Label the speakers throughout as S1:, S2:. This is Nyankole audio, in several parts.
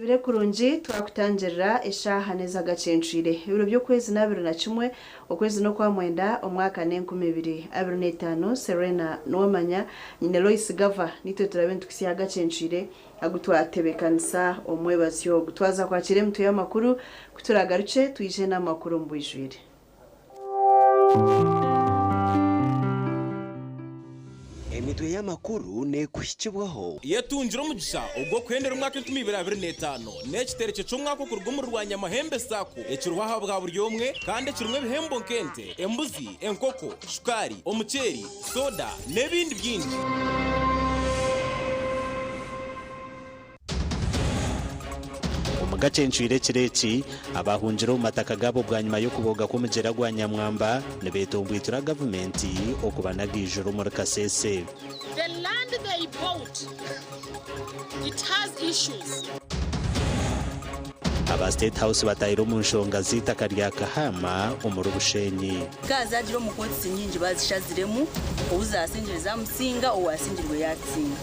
S1: Osiibire kurungi twakutangirira eshaaha n'ezagacencwire ebiro by'okwezi n'abiri na kimwe okwezi n'okwamwenda omwaka n'enkumi ibiri abiri n'etaano Serena Nuwamanya nyine Lois Gava nitwe turabe nitukutsya ahagacencwire agu twatebekanisa omwebazyo ogu twaza kwakira emitwe y'amakuru kuturagarukye twije n'amakuru omu bwijwire.
S2: Emitwe y'amakuru neekuhikibwaho.
S3: Yetungire omugisha ogw'okuhendera omwaka 2025 n'ekiterekye ky'omwaka okuruga omuri Rwanyamahembe Sacco ekiriho aha bwa buri omwe kandi ekirimu ebihembo nk'ente, embuzi, enkoko, shukaari, omuceeri, soda n'ebindi bingi.
S4: Omu gacencwire ekiro eki, abahungire omu mataka gaabo bwanyima y'okubooga kw'omugyera gwa Nyamwamba nibetomboitura gavumenti okubanaga eijura omuri Kasese.
S5: The land they bought, it has issues.
S4: Aba State House batahire omu nshonga z'eitaka rya Kahama omuri Bushenyi.
S6: Ka zaagire omu kootisi nyingi baazishaziremu, ou zaasingire zaamusinga, owaasingirwe yaatsinga.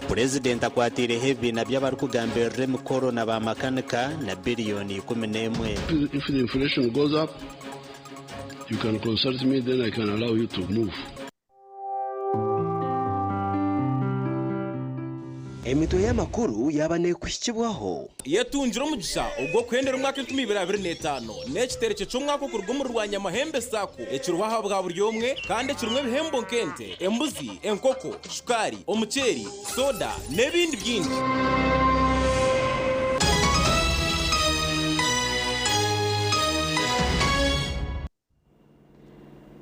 S4: Purezidenti akwateireho ebibiina by'abarikugambirira emikoro na ba makanika na biriyoni 11.
S7: If the inflation goes up, you can consult me then I can allow you to move.
S2: Emitwe y'amakuru yaaba neekuhikibwaho.
S3: Yetungire omugisha ogw'okuhendera omwaka 2025 n'ekiterekye ky'omwaka okuruga omuri Rwanyamahembe Sacco ekiriho aha bwa buri omwe kandi ekirimu ebihembo nk'ente, embuzi, enkoko, shukaari, omuceeri, soda n'ebindi bingi.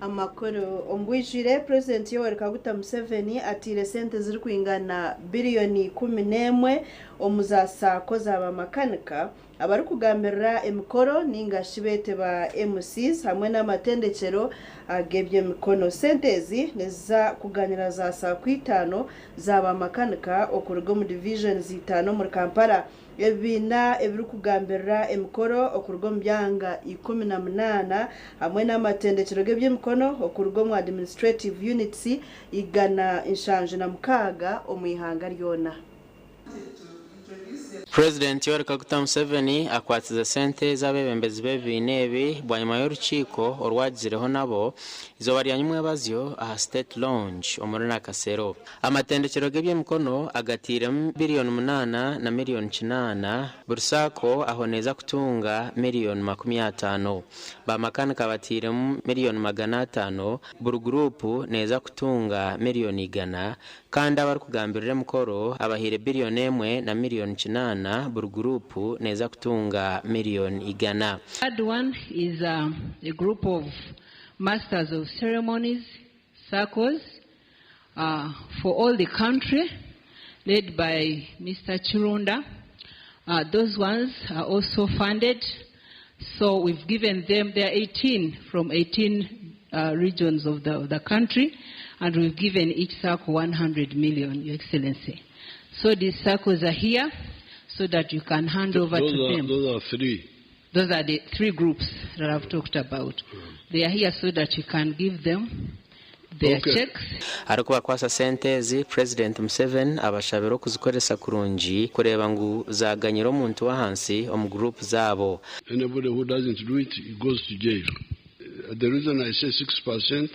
S1: Amakuru omu bwijwire, Purezidenti Yoweri Kaguta Museveni ataire sente zirikwingana biriyoni 11 omu za saako za bamakanika abarikugambirira emikoro ninga shi beete ba MCs hamwe n'amatendekyero ag'eby'emikono. Sente ezi niziza kuganyira za saako itaano za bamakanika okuruga omu divisions itaano omuri Kampala. Ebibiina ebirikugambirira emikoro okuruga omu byanga 18 hamwe n'amatendekyero g'eby'emikono okuruga omu administrative units 176 omu ihanga ryona.
S8: Purezidenti Yoweri Kaguta Museveni akwatsize sente ezi abeebembezi b'ebibiina ebi bwanyima y'orukiiko orwagizireho nabo eizooba rya nyimwebazyo aha State Lounge omuri Nakasero. Amatendekyero g'eby'emikono agatairemu biriyoni munaana na miriyoni kinaana, buri saako aho neeza kutunga miriyoni 50. Ba makanika batairemu miriyoni 500, buri guruupu neeza kutunga miriyoni 100, kandi abarikugambirira emikoro abahaire biriyoni emwe na miriyoni kinaana, buri guruupu neeza kutunga miriyoni 100.
S9: Third one is a group of masters of ceremonies, circles, for all the country led by Mister Kirunda. Those ones are also funded. So we've given them, they are 18 from 18 regions of the, of the country, and we've given each circle 100 million, Your Excellency. So these circles are here so that you can hand over
S7: Those
S9: to
S7: are,
S9: them.
S7: those are three.
S9: Those are the three groups that I've talked about. They are here so that you can give them their
S7: Okay.
S9: checks.
S8: Arikubakwatsa sente ezi, Purezidenti Museveni abashabire okuzikoresa kurungi kureeba ngu zaganyira omuntu w'ahansi omu guruupu zaabo.
S7: Anybody who doesn't do it, he goes to jail. The reason I say 6%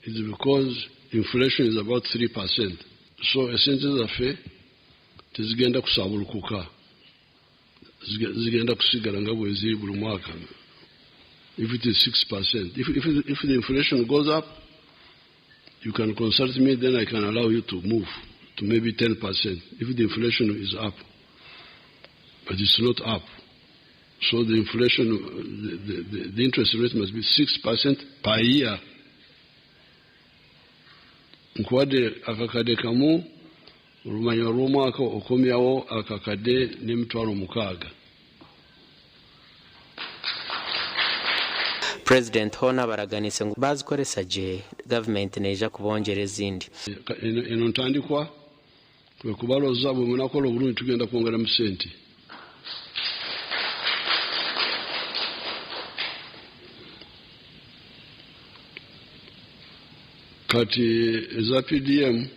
S7: is because inflation is about 3%. So esente zaffe tezigenda kusabulukuka. Zigenda kusigala nga bweziri buli mwaka. If it is 6%. If the inflation goes up, you can consult me, then I can allow you to move to maybe 10% if the inflation is up. But it's not up. So the inflation, the interest rate must be 6% per year. Nkuwadde akakadde kamu oluvannyuma lw'omwaka okomyawo akakadde n'emitwalo mukaaga.
S8: Purezidenti hoona abaraganiise ngu baazikoresa gye, gavumenti neija kubongyera ezindi.
S7: Eno ntandikwa kwe kubaloza bwe munakola obulungi tugenda kwongeramu sente. Kati eza PDM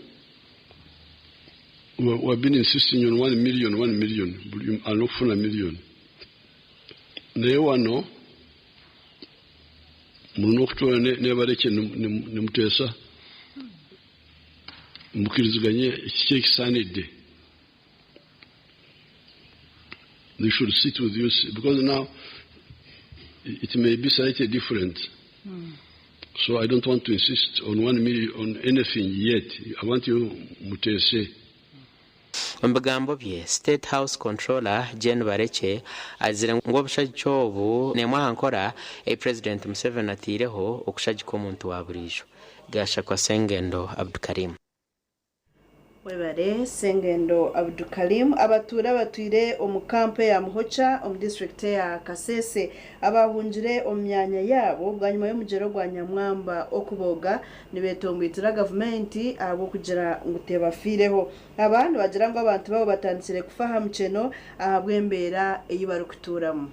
S7: We have been insisting on 1 million, 1 million, buli alina okufuna million. Naye wano mulina okutuula nebaleke nemuteesa mukiriziganye kiki ekisaanidde. They should sit with you because now it may be slightly different. So I don't want to insist on 1 million on anything yet. I want you muteese.
S8: Omu bigambo bye, State House Controller Jane Barekye agizire ngu obushagiki obu n'emwe aha nkora ei Purezidenti Museveni ataireho okushagika omuntu wa buriijo. Gashakwa Sengendo Abdukarim.
S1: Webare Sengendo Abdukalim. Abatuura abatwire omu kampu eya Muhokya omu disiturikiti eya Kasese abahungire omu myanya yaabo bwanyima y'omugyera ogwa Nyamwamba okubooga nibetongoitira gavumenti ahabw'okugira ngu tebafiireho. Aba nibagira ngu abantu baabo batandikire kufa aha mukyeno ahabw'embeera ei barikutuuramu.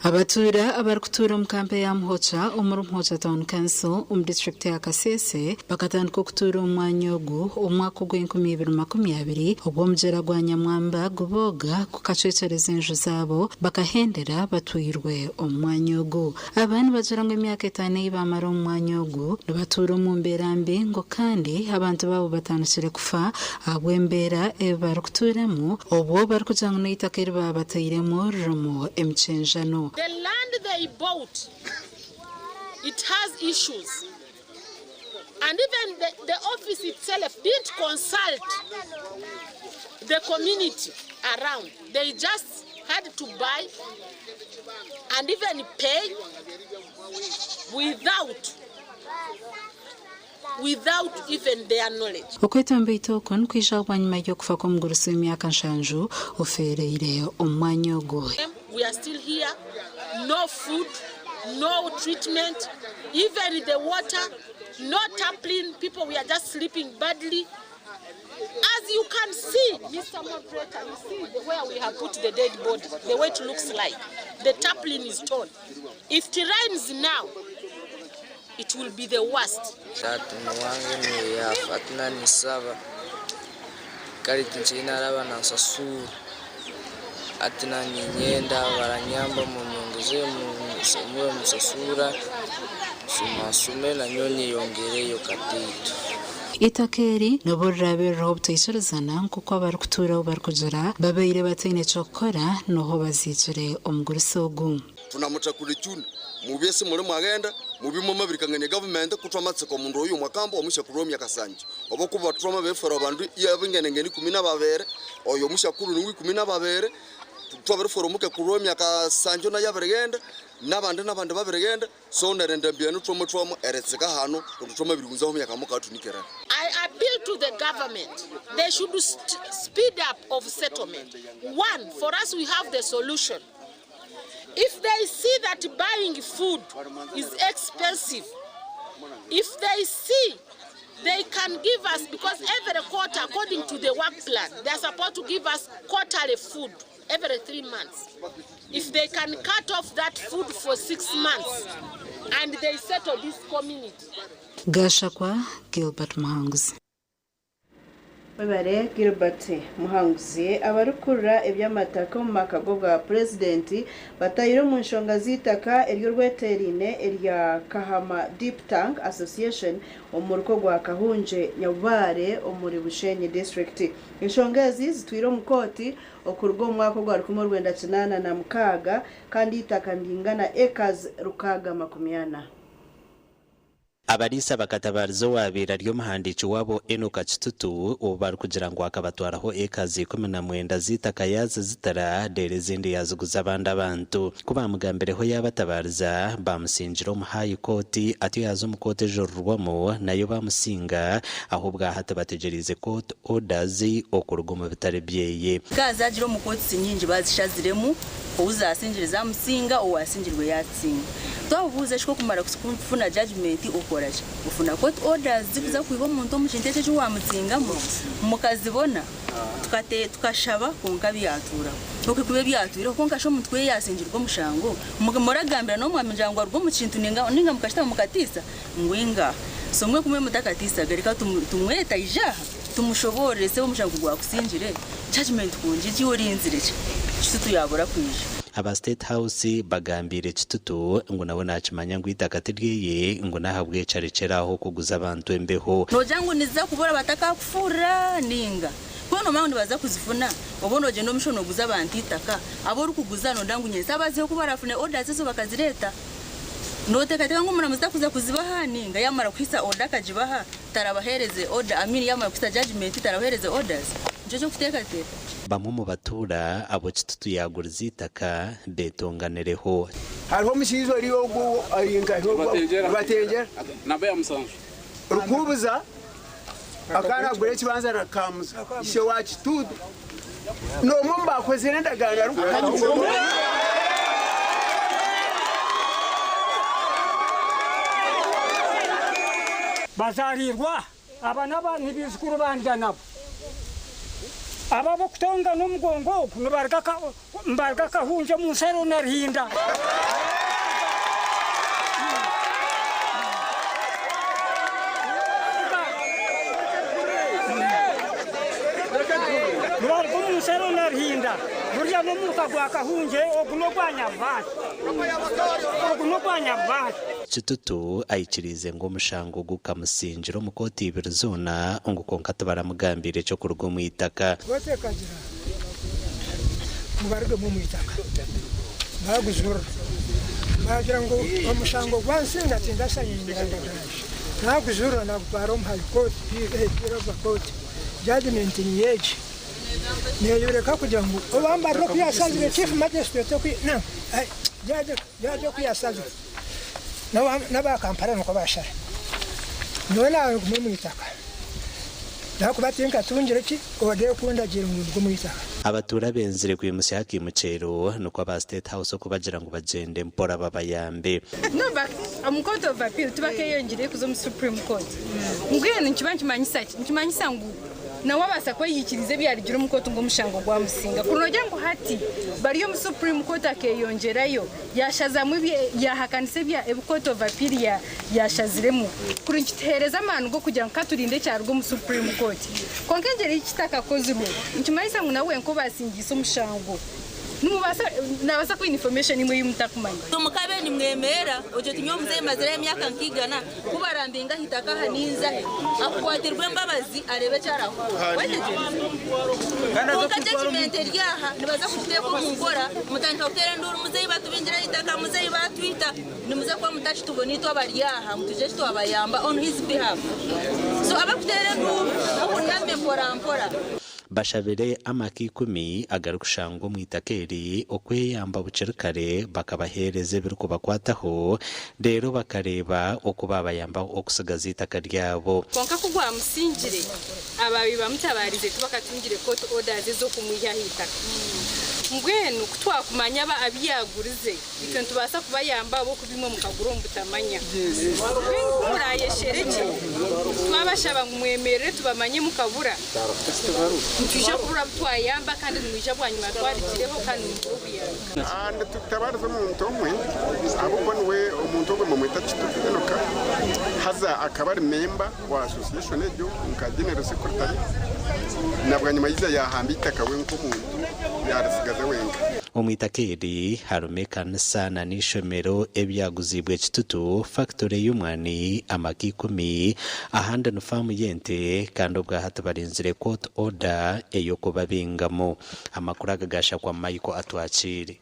S10: Abatuura abarikutuura omu kampu eya Muhokya omuri Muhokya Town Council omu disiturikiti ya Kasese bakatandika okutuura omu mwanya ogu omu mwaka ogw'enkumiibiri makumyabiri obu omugyera gwa Nyamwamba gubooga gukacwekyereza enju zaabo bakahendera batwirwe omu mwanya ogu. Aba nibagira ngu emyaka 5 ei bamara omu mwanya ogu nibatuura omu mbeera mbi ngu kandi abantu baabo batandikire kufa ahabw'embeera ei barikutuuramu obwo barikugira ngu n'eitaka eri baabatairemu ririmu emikyenjano.
S5: The land they bought, it has issues. And even the office itself didn't consult the community around. They just had to buy and even pay without even their knowledge.
S10: Okwetomboita okwo nikwija bwanyima y'okufa kw'omugurusi w'emyaka 70 ofeereire omu mwanya ogwo.
S5: We are still here, no food, no treatment, even the water, no tarpaulin. People, we are just sleeping badly. As you can see, Mr. Moderator, you see where we have put the dead body, the way it looks like. The tarpaulin is torn. If it rains now, it will be the worst.
S11: Tata wange niwe yafa ati nanisaba kale tinkyinaraba nansasura ati naninyenda baranyamba munyongeze mube musasura sumasume nanyo nyeyongereyo katiito.
S10: Itaka eri nibwo riraabe ririho obutaikirizana nk'oku abarikutuuraho barikugira babaire bataine ky'okukora niho baziikire omugurusi ogu.
S12: Tunamutakula chuni mubyesi muli mwagenda mubimo mabirikangania gavumenti kutwa matsiko omundu oyu mwakambo omushakuru w'emyaka sanje oba kuba twama befera abandu yabingenengene 12 oyo omushakuru niwe 12 twabirifera omukekuru w'emyaka sanjo naye abirigenda nabandi nabandi babirigenda so nerenda mbyenu twamwe twamwe eretseka hano kundu twamabirigunzaho myaka mukatunikera.
S5: I appeal to the government. They should speed up of settlement. One, for us, we have the solution. If they see that buying food is expensive, if they see they can give us, because every quarter, according to the work plan, they are supposed to give us quarterly food every 3 months. If they can cut off that food for 6 months and they settle this community,
S10: Gashakwa Gilbert Muhanguzi.
S1: Webare Gilbert Muhanguzi. Abarikurura eby'amataka omu maka g'obwa purezidenti batayire omu nshonga z'itaka ery'orweterine erya Kahama Deep Tank Association omu ruko gwa Kahunje Nyabubare omuri Bushenyi District. Enshonga ezi zitwire omu kooti okuruga omu mwaka ogwa 1986 kandi itaka ningana acres 640.
S4: Abariisa bakatabariza owabaire ari omuhandiiki waabo Enoka Kitutu obu barikugira ngu akabatwaraho ekazi 19 z'itaka yazizitira reero ezindi yaziguza abandi abantu. Ku bamugambireho yabatabariza bamusingira omu High Court atyo yaza omu kooti ejurirwamu nayo bamusinga aho bwahati bategyereize court orders okuruga omu bitare byeye.
S6: Kazagira omu kooti nyingi bazishaziremu owuzasingire zamusinga owasingirwe yatsinga twabubuuza ekiko kumara kufuna judgment okoraki ufuna court orders zikuza kwiba omuntu omu kintu ekyo ekiwamutsingamu mukazibona tukate tukashaba konka byatura okikuba byatwire konka sho omuntu we yasingirwa omushango muragambira n'omwami ngira ngo arugwe omu kintu ninga ninga mukashitama mukatiisa ngwinga so mwe kumwe mutakatiisa gareka tumweta ijaha. Tumushoboorore sebo omushango ku gwakusingire, judgement ku ngigi orinzire ki? Kitutu yaabura kwija.
S4: Aba State House bagambiire Kitutu ngu nawe nakimanya ngu eitaka tiryeye ngu n'ahabw'ekyo arekyere aho kuguza abantu embeho.
S6: Noogira ngu niziza kubura batakakufuurira nainga? Ku nomanya ngu nibaza kuzifuna, oba nogyenda omu maisho noguza abantu eitaka, abu orikuguza nonda ngu nyentsya abazihe ku barafune orders ezo bakazireeta? Noteekateeka ngu omuramuzi takuza kuzibaha nainga yamara kuhitsya order akagibaha tarabaheereze order, I mean yamara kuhitsya judgement tarabaheereze orders? Nikyo ky'okuteekateeka.
S4: Bamwe omu batuura abu Kitutu yaagurize eitaka beetonganireho.
S13: Hariho omushaija ori ogu ari nkahi ogu Rubatengyera Rukubuza akaba nagura ekibanza na Kamuza ishe wa Kitutu n'omwe omu baakozire endagaano arikukanyisa.
S14: Bazarirwa aba n'aba ni baijukuru bangye nabo. Aba ab'okutongana omugongo ogu nibaruga Kahungye omu nsharo na Ruhinda. Nibaruga omu nsharo na Ruhinda. Guriya n'omuruka gwa Kahungye, ogu n'ogwa Nyabubare. Ogu n'ogwa Nyabubare.
S4: Kitutu aikiriize ngu omushango gukamusingira omu kooti ibiri zoona ngu kwonka tibaramugambiire eky'okuruga omu itaka.
S15: Kooti ekagira ngu barugemu omu itaka baagujurira. Baagira ngu omushango gwansinga tindasayingira ndagaano. Naagujurira naagutwara omu High Court, Appeal over Court. Judgement niyo egi. Neeyoreka kugira ngu owambarira oku yaashazire Chief Magistrate oku, no, Judge oku yaashazire. N'aba Kampala nikwo baashara. Nyowe naaguma omu itaka ahakuba tinkatungire ki oda erikundagiira ngu nduge omu itaka.
S4: Abatuura benzire kwimutsya akaimukyero nikwo aba State House okubagira ngu bagyende mpora babayambe.
S16: No but omu court of appeal tibakeyongireyo kuza omu supreme court. Mbwenu nikiba nikimanyisa ki? Nikimanyisa ngu Nawe abaasa kwehikiriza ebyarugire omu kooti ngu omushango gwamusinga. Kuri noogira ngu hati bari omu Supreme Court akeyongyerayo yashazamu yahakanisa ebi Court of Appeal yashaziremu, kuri nikituheereza amaani g'okugira ngu katurinde ekyaruga omu Supreme Court. Kwonka engyeri ei kitakakozirwe nikimanyisa ngu nawe wenka obasingiise omushango. Nimubaasa, naabaasa kubaha information imwe ei mutakumanya.
S6: Mukabe nimwemerera ogye oti nyowe muzeeyi mazireho emyaka nka igana, ku barambinga aha itaka aha ninzahe? Akukwatirwe embabazi areebe eki arakukora. Wetegyereza? Kwonka judgement eri aha nibaza kugiteeka omu nkora, mutandika kuteera enduuru muzeeyi batubingire aha itaka, muzeeyi baatwita, nimuza kuba mutakitubona itwe abari aha ngu twije twabayamba on his behalf. So abarikuteera enduuru muhuname mpora mpora.
S4: Bashabire amaka ikumi agarikushangwa omu itaka eri okweyamba bukiri kare bakabaheereza ebirikubakwataho reero bakareeba oku baabayamba okutsigaza eitaka ryabo.
S16: Kwonka ku gwamusingire, abaabaire bamutabaarize tibakatungire court orders ez'okumwiha aha itaka. Mbwenu ku twakumanya abo abu yaagurize, itwe nitubaasa kubayamba ahabw'okuba imwe mukagura omu butamanya. Mbwenu ku muraayesherekye, twabashaba ngu mwemerere tubamanye mukabura, nitwija kubura abu twayamba kandi nimwija bwanyima twarugireho kandi nimubura obuyambi.
S17: Nitutabariza omuntu omwe ahabw'okuba niwe omuntu ogwo nibamweta Kitutu Enoka haza akaba ari memba wa association egyo nka general secretary na bwanyima yaija yahamba eitaka we nk'omuntu yarisigaza wenka.
S4: Omu itaka eri harimu ekanisa na n'eishomero ebyaguziibwe Kitutu, fakitore y'omwani, amaka ikumi, ahandi ni faamu y'ente kandi obwahati barinzire court order ey'okubabingamu. Amakuru aga gashakwa Michael Atwakiire.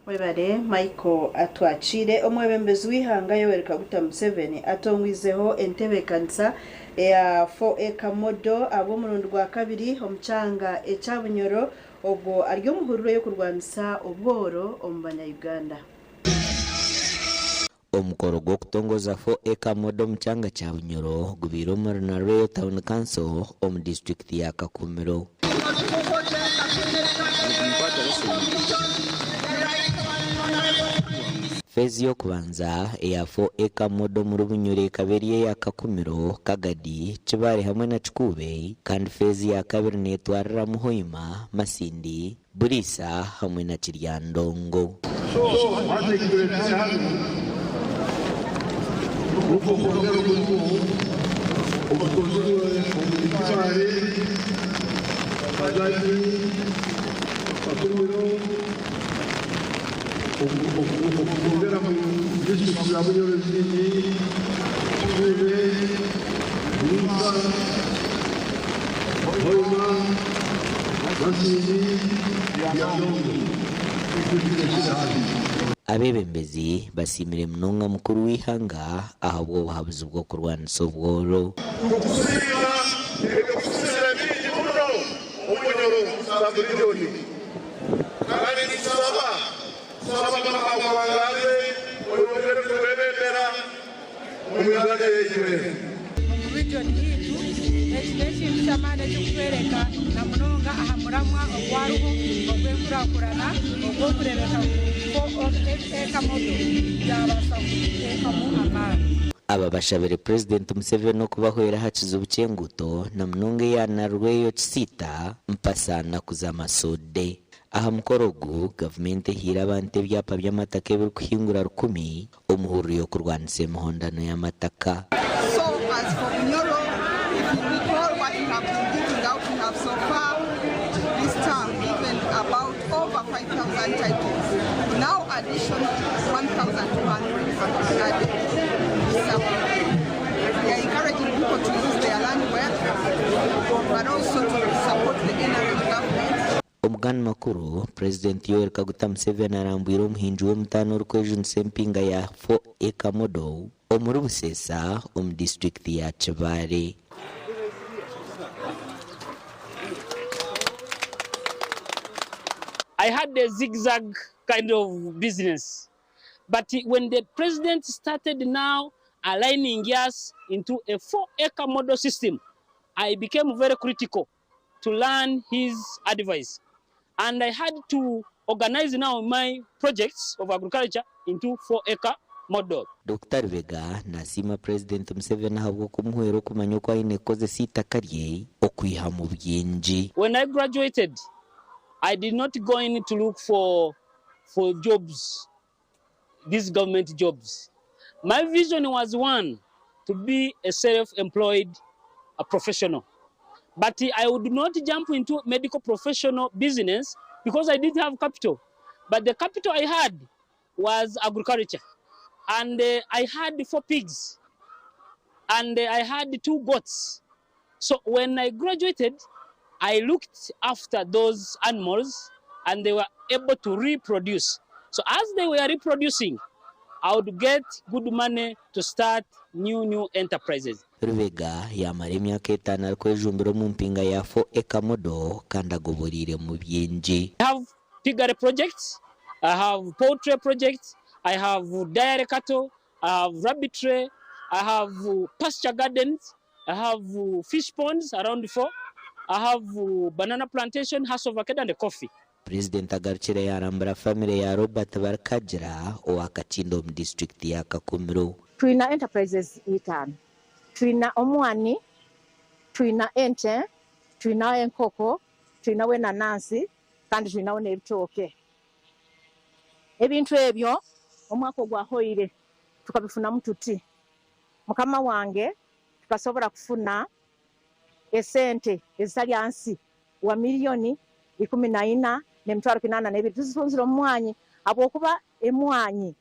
S1: Webare Michael Atwakiire. Omwebembezi w'eihanga Yoweri Kaguta Museveni atongwizeho entebeekanisa eya Four Acre Model ahabw'omurundi gwa kabiri omu kyanga ekya Bunyoro obwo ari omu hururu ey'okurwanisa obworo omu banya Uganda.
S18: Omukoro gw'okutongoza Four Acre Model omu kyanga kya Bunyoro gubaire omuri Nalweyo Town Council omu disiturikiti ya Kakumiro. Feezi y'okubanza eya Four Acre Model omuri Bunyoro ekaba eri eya Kakumiro, Kagadi, Kibaale hamwe na Kikuube kandi feezi ya kabiri netwariramu Hoima, Masindi, Buriisa hamwe na Kiryandongo.
S7: Obukozirwe omuri Kibaale, Kagadi, Kakumiro, okwongera mu disitulikiti ya Bunyoro ezindi, Kikuube, Buliisa, Hoima, Masindi, Byadongo.
S18: Abeebembezi basiimire munonga mukuru w'eihanga ahabw'obuhabuzi bw'okurwanisa obworo.
S19: Tukusiima ebyokusisira bingi muno omu Bunyoro sub-region. Kandi nitusaba tusaba Mukama akuwangaze oyongere kutwebembera omu Uganda yaitu.
S20: Omu region yaitu eki n'ekintu ky'amaani ekirikutworeka na munonga aha muramwa ogwariho ogw'enkurakurana ogw'okureebeka ngu eka model yaabaasa kuteekamu amaani.
S18: Aba bashabire Purezidenti Museveni okubahwera aha kizibu ky'enguuto na munonga eya Narweyo Kisiita Mpasa kuza Masudde. Aha mukoro ogu, gavumenti ehaire abantu ebyapa by'amataka ebirikuhingura rukumi omu hururu y'okurwanisa emihondano y'amataka.
S21: So as for Bunyoro, if you recall what we have been giving out, we have so far this term given about over 5,000 titles. Now additional 1,200 have been added this summer. We are encouraging people to use their land well, but also to support the NRM government.
S18: Omugani makuru, Purezidenti Yoweri Kaguta Museveni arambwire omuhingi w'omutaano orikwejunisa empinga ya 4 acre model omuri Busesa omu disitulikiti ya Kibaale.
S22: I had a zigzag kind of business. But when the president started now aligning us into a 4-acre model system, I became very critical to learn his advice. And I had to organize now my projects of agriculture into 4-acre model.
S18: Dr Rubega nasiima Purezidenti Museveni ahabw'okumuhwera okumanya oku aine kukozesa eitaka rye okwihamu bingi.
S22: When I graduated, I did not go in to look for jobs, these government jobs. My vision was one, to be a self-employed a professional. But I would not jump into medical professional business because I didn't have capital. But the capital I had was agriculture. And I had 4 pigs. And I had 2 goats. So when I graduated, I looked after those animals and they were able to reproduce. So as they were reproducing, I would get good money to start new enterprises.
S18: Rubega yamara emyaka 5 arikwejumbira omu mpinga ya 4 acre model kandi agoboriire mu bingi.
S22: I have piggery projects, I have poultry projects, I have dairy cattle, I have rabbitry, I have pasture gardens, I have fish ponds around 4, I have banana plantation, house of avocado and coffee.
S18: President agarukire yarambura family ya Robert Barakagira owa Kakindo omu disitulikiti ya Kakumiro.
S23: Twina enterprises 5, twina omwani, twina ente, twina enkoko, twina enanansi kandi twinawo n'ebitooke. Ebintu ebyo omwaka ogwahoire tukabifunamu tuti mukama wange tukasobola kufuna esente ezitali ansi wa miliyoni 14 n'emitwaro 82 tuzitunzire omumwanyi habwokuba emwanyi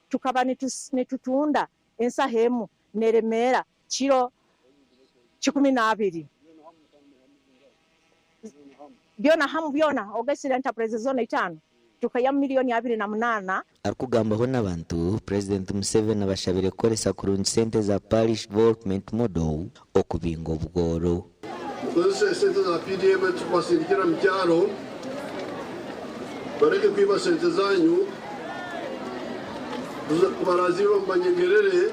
S23: tukaba nitutunda ensaho emu neremeera kiro 12 byona hamu byona ogesire enterprise zone 5 tukaya miliyoni 28.
S18: Arikugambaho n'abantu, President Museveni abashabire kukoresa kurungi sente za Parish Development Model okubinga obworo.
S7: Mukozese sente za PDM tukubasindikira mu kyaro, bareke kwiba sente zanyu, baraziba mu banyegerere,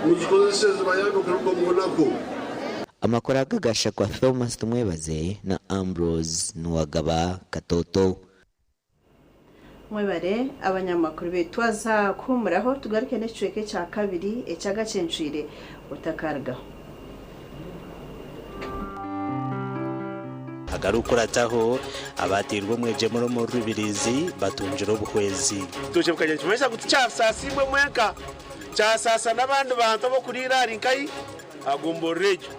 S7: muzikozese zibayambe okuruga omu bunaku.
S18: Amakuru aga gashakwa Thomas Tumwebaze na Ambrose Nuwagaba Katoto.
S1: Mwebare abanyamakuru betwaza kuhumuraho tugaruke n'ekicweka ekya kabiri ekyagacencwire utakargaho.
S4: Agarukurataho abatirwe omwegyemure omu Rubirizi batungira obuhwezi.
S24: Tuje bukagenda kimanyisa ngu tikyasasiibwe mwenka.
S2: Kyasaasa n'abandi bantu ab'okuriira ahari nkahi aha gomborora egyo.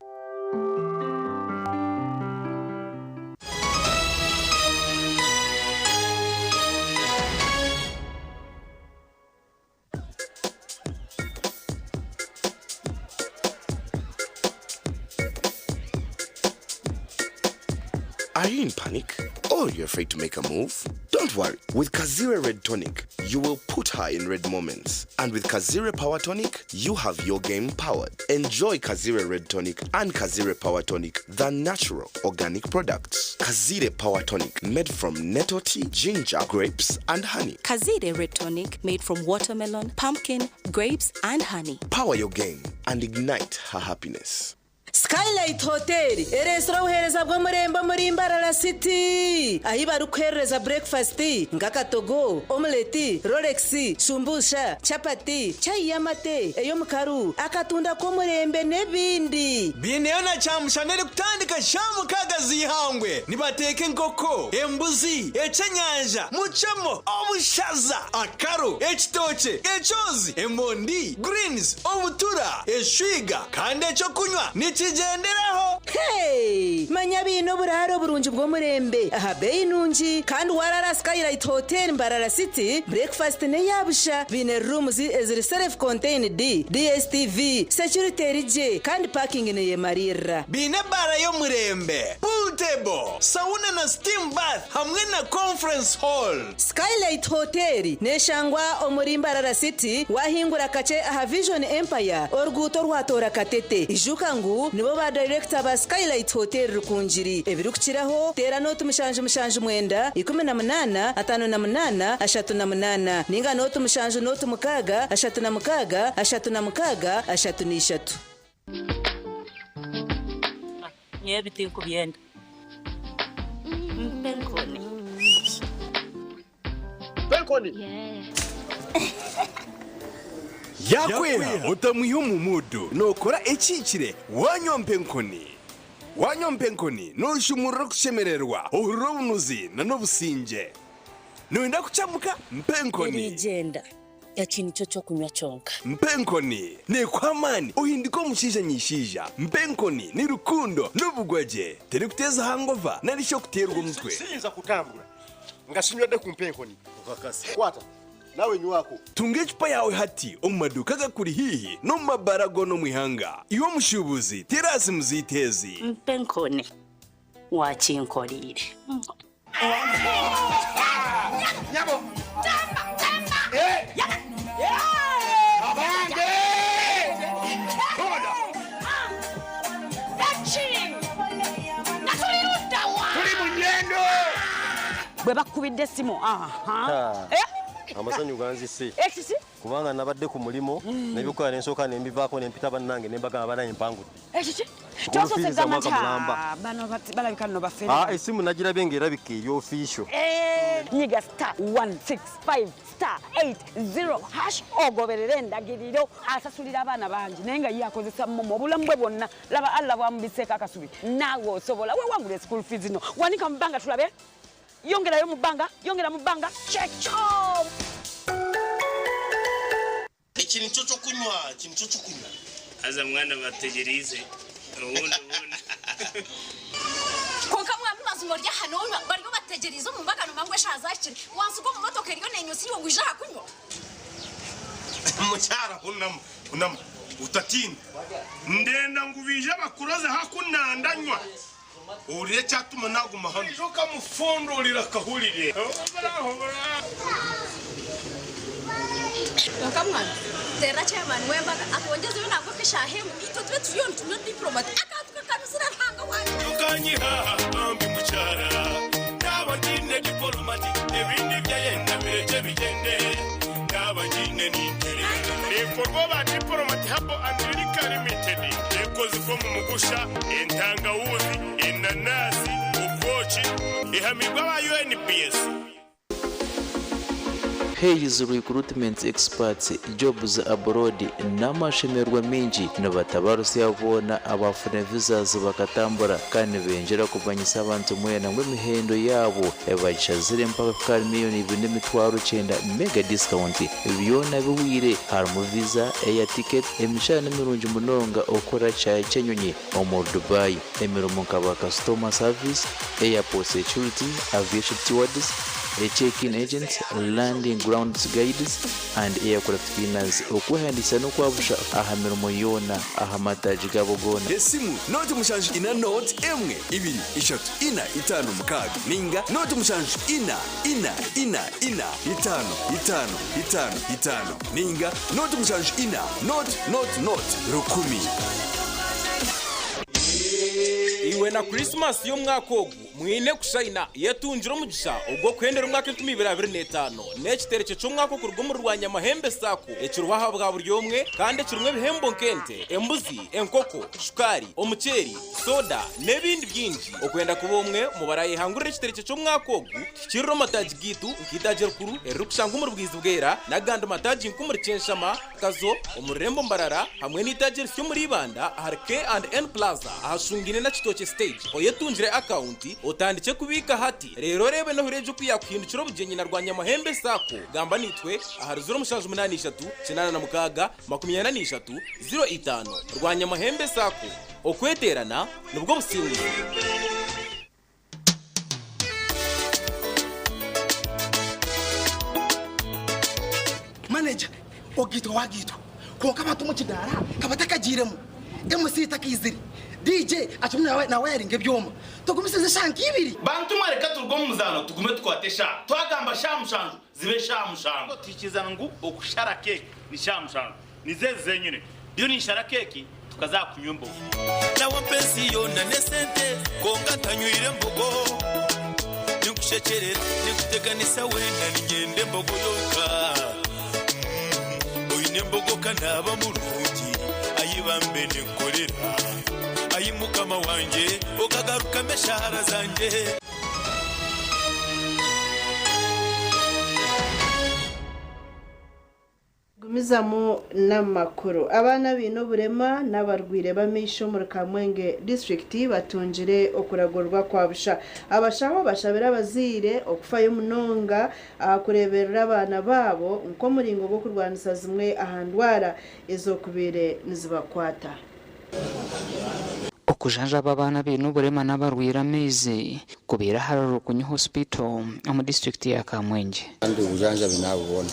S3: Are you in panic? Or you're afraid to make a move? Don't worry. With Kazire Red Tonic, you will put her in red moments. And with Kazire Power Tonic, you have your game powered. Enjoy Kazire Red Tonic and Kazire Power Tonic, the natural organic products. Kazire Power Tonic, made from nettle tea, ginger, grapes, and honey.
S9: Kazire Red Tonic made from watermelon, pumpkin, grapes, and honey.
S3: Power your game and ignite her happiness.
S24: Skylight Hotel ereetsire obuheereza bw'omurembe omuri Mbarara City ahi barikuheereza breakfast nk'akatogo, omelette, rolex, shumbusha, chapati, chai y'amate, ey'omukaru, akatunda k'omurembe n'ebindi.
S25: Biineyo na kyamushana erikutandika shaaha mukaaga z'eihangwe. Nibateeka enkoko, embuzi, ekyenyanja, mucemo, obushaza, akaru, ekitookye, ekyozi, emondi, greens, obutura, eshwiga kandi ekyokunywa nikigyenderaho.
S24: Hey! Manya biine oburaaro burungi bw'omurembe aha beeyi nungi kandi warara Skylight Hotel Mbarara City, breakfast n'eya busha. Biine rooms eziri self contained, DSTV, security eri gye kandi parking neyemariirira.
S25: Biine ebaara y'omurembe, pool table, sauna na steam bath hamwe na conference hall.
S24: Skylight Hotel neshangwa omuri Mbarara City wahingura kakye aha Vision Empire oruguuto orwatoora Katete. Ijuka ngu nibo ba dayirekita ba Skylight Hotel Rukungiri. Ebirikukiraho teera nooti 779 18 58 38 ninga nooti 7 nooti 6 36 36 33.
S26: Nyowe ebi tinkubyenda. Mpa enkoni.
S19: Mpa enkoni.
S25: Yakweha otamwiha omu muudu nookora ekihikire waanywa mpa enkoni. Waanywa mpa enkoni nooshumurura okushemererwa, ohurira obunuzi n'obusingye. Nooyenda kukyamuka? Mpa enkoni.
S26: Eriigyenda. Eki nikyo ky'okunywa kyonka.
S25: Mpa enkoni neekuha amaani ohindike omushaija nyishaija. Mpa enkoni ni rukundo n'obugwagye. Terikuteeza hangova nari shi okuteerwa omutwe.
S27: Siyinza kutambura nga sinywedde ku mpa enkoni. Kwata nawe nywako.
S25: Tunga ecupa yaawe hati omu maduuka agakuri haihi n'omu mabaara goona omu ihanga. Iwe omushuubuzi, teera aha simu zaitu ezi.
S26: Mpa enkoni wakinkoreire.
S19: Nyabo. Abange! Tuli mu nyendo.
S28: Bwe bakukubidde essimu aha.
S29: Amasanyu ganzise.
S28: Ekiki?
S29: Kubanga nabadde ku mulimu nebyokukola nensooka nembivaako nempita bannange nembagamba banaye mpangudde.
S28: Ekiki?
S29: School
S28: Kyosose
S29: fees za
S28: gamba
S29: mwaka
S28: nti,
S29: mulamba.
S28: "Ah, bano balabika nno bafere."
S29: Ah, essimu nagirabye ng'erabika eri official.
S28: Nyiga star 165 star 80 hash ogoberere endagiriro. Asasulira abaana bangi naye nga ye akozesa momo obulamu bwe bwonna. Laba Allah bw'amubiseeko akasubi, naawe osobola wewangula school fees no. Wanika mu bbanga tulabe, yongerayo mu bbanga, yongera mu bbanga, kyekyo.
S30: Iki nicyo cyo kunywa, iki nicyo cyo kunywa.
S22: Aza mwana bategerize ubundi ubundi.
S31: Konka mwami mazima rya hano bariyo bategerize mu mbagano mangwe shazakire wansi ugo mu motoka eriyo nenyusi yo ngwija kunywa.
S30: Mucyara hunama hunama utatinda ndenda ngubije abakuroze hakunandanywa urire cyatuma naguma hano ejo kamufundurira kahurire.
S31: Konka mwana tera chairman wembaga atwongeze yo ntabwo kishahemu ito tube turiyo tumyo diplomat akatuka kanusira ntanga wanje
S30: tukanyiha bambi mucyara naba ndine diplomati ebindi byayenda bireke bigende naba ndine nintere ibikorwa ba diplomati habo America Limited ekoze ko mu mugusha entangawuzi inanasi ubwoki ihamirwa ba UNPS.
S5: Hays Recruitment Experts Jobs Abroad n'amashemererwa maingi nibatabarusya boona abaafuna visas bakatambura kandi nibengyera kumanyisa abantu mwena ngu emihendo yaabo bagishazire mpaka kuhika ahari miriyoni ibiri n'emitwaro kyenda mega discount byona bihwire harimu visa, air ticket, emishara nimirungi munonga okukora kishaayi ky'enyonyi omuri Dubai, emirimo nka ba customer service, airport security, aviation stewards, check-in agents, landing grounds guides and aircraft cleaners. Okwehandiikisa n'okwabusha aha mirimo yoona aha mataagi gaabo goona.
S25: Esimu nooti mushanju ina nooti emwe ibiri ishatu ina itaano mukaaga ninga nooti mushanju ina ina ina ina itaano itaano itaano itaano ninga nooti mushanju ina nooti nooti nooti rukumi.
S6: Iwe na Krisimasi y'omwaka ogu mwine kushayina. Yetungire omugisha ogw'okuhendera omwaka 2025 n'ekitereke ky'omwaka okuruga omuri Rwanyamahembe sacco ekiriho aha bwa buri omwe kandi ekirimu ebihembo nk'ente, embuzi, enkoko, shukaari, omuceeri, soda n'ebindi bingi. Okwenda kuba omwe omu barayehangurira ekitereke ky'omwaka ogu, tuhikirire omu mataagi gaitu nk'eitaagi erikuru eririkushangwa omuri Bwizibwera n'agandi mataagi nk'omuri Kyenshama, Kazo, omu rurembo Mbarara hamwe n'eitaagi erisya omuri Ibanda ahari K and N Plaza ahashungaine na Kitookye Stage. Oyetungire akawunti otandikye kubiika hati reero oreebe n'ohurire gye oku yaakuhindukira obugyenyi na Rwanyamahembe sacco. Gamba naitwe ahari 0783 86 43 05. Rwanyamahembe sacco, okweteerana nibwo businguzi.
S8: Manager, Ogaitwa wagaitwa kwonka abantu omu kidaara ka batakagiiremu, MC takaizire, DJ akirimu nawayaringa ebyoma. Tugumisirize eshaaha nka ibiri.
S2: Bantu mwe reka turuge omu muzaano tugume tukwate eshaaha. Twagamba shaaha mushanju zibe shaaha mushanju. Twikiriza ngu okushara keeki ni shaaha mushanju. Nizo ezi zenyine. Ndiyo ninshara keeki tukaza aha kunywa embogo.
S10: Nawe ampa ensi yoona n'esente kwonka ntanywire mbogo. Ninkushekyerera, ninkuteganisa weena niinyenda embogo yonka. Oine embogo ka naaba murungi, ayi bambe ninkukorera. Ayi Mukama wangye okagarukamu eshaara zangye.
S1: Gumizamu n'amakuru. Abaana abaine oburema n'abarwaire b'amaisho omuri Kamwenge disiturikiti batungire okuragurwa kwa busha. Abashaho bashabire abazaire okufayo munonga aha kureeberera abaana baabo nk'omuringo gw'okurwanisa zimwe aha ndwara ez'okubaire nizibakwata.
S11: Okujanjaba abaana abaine oburema n'abarwaire amaizi kubaire ahari Rukunyu Hospital omu disiturikiti ya Kamwengye.
S12: Kandi obujanjabi nabubona.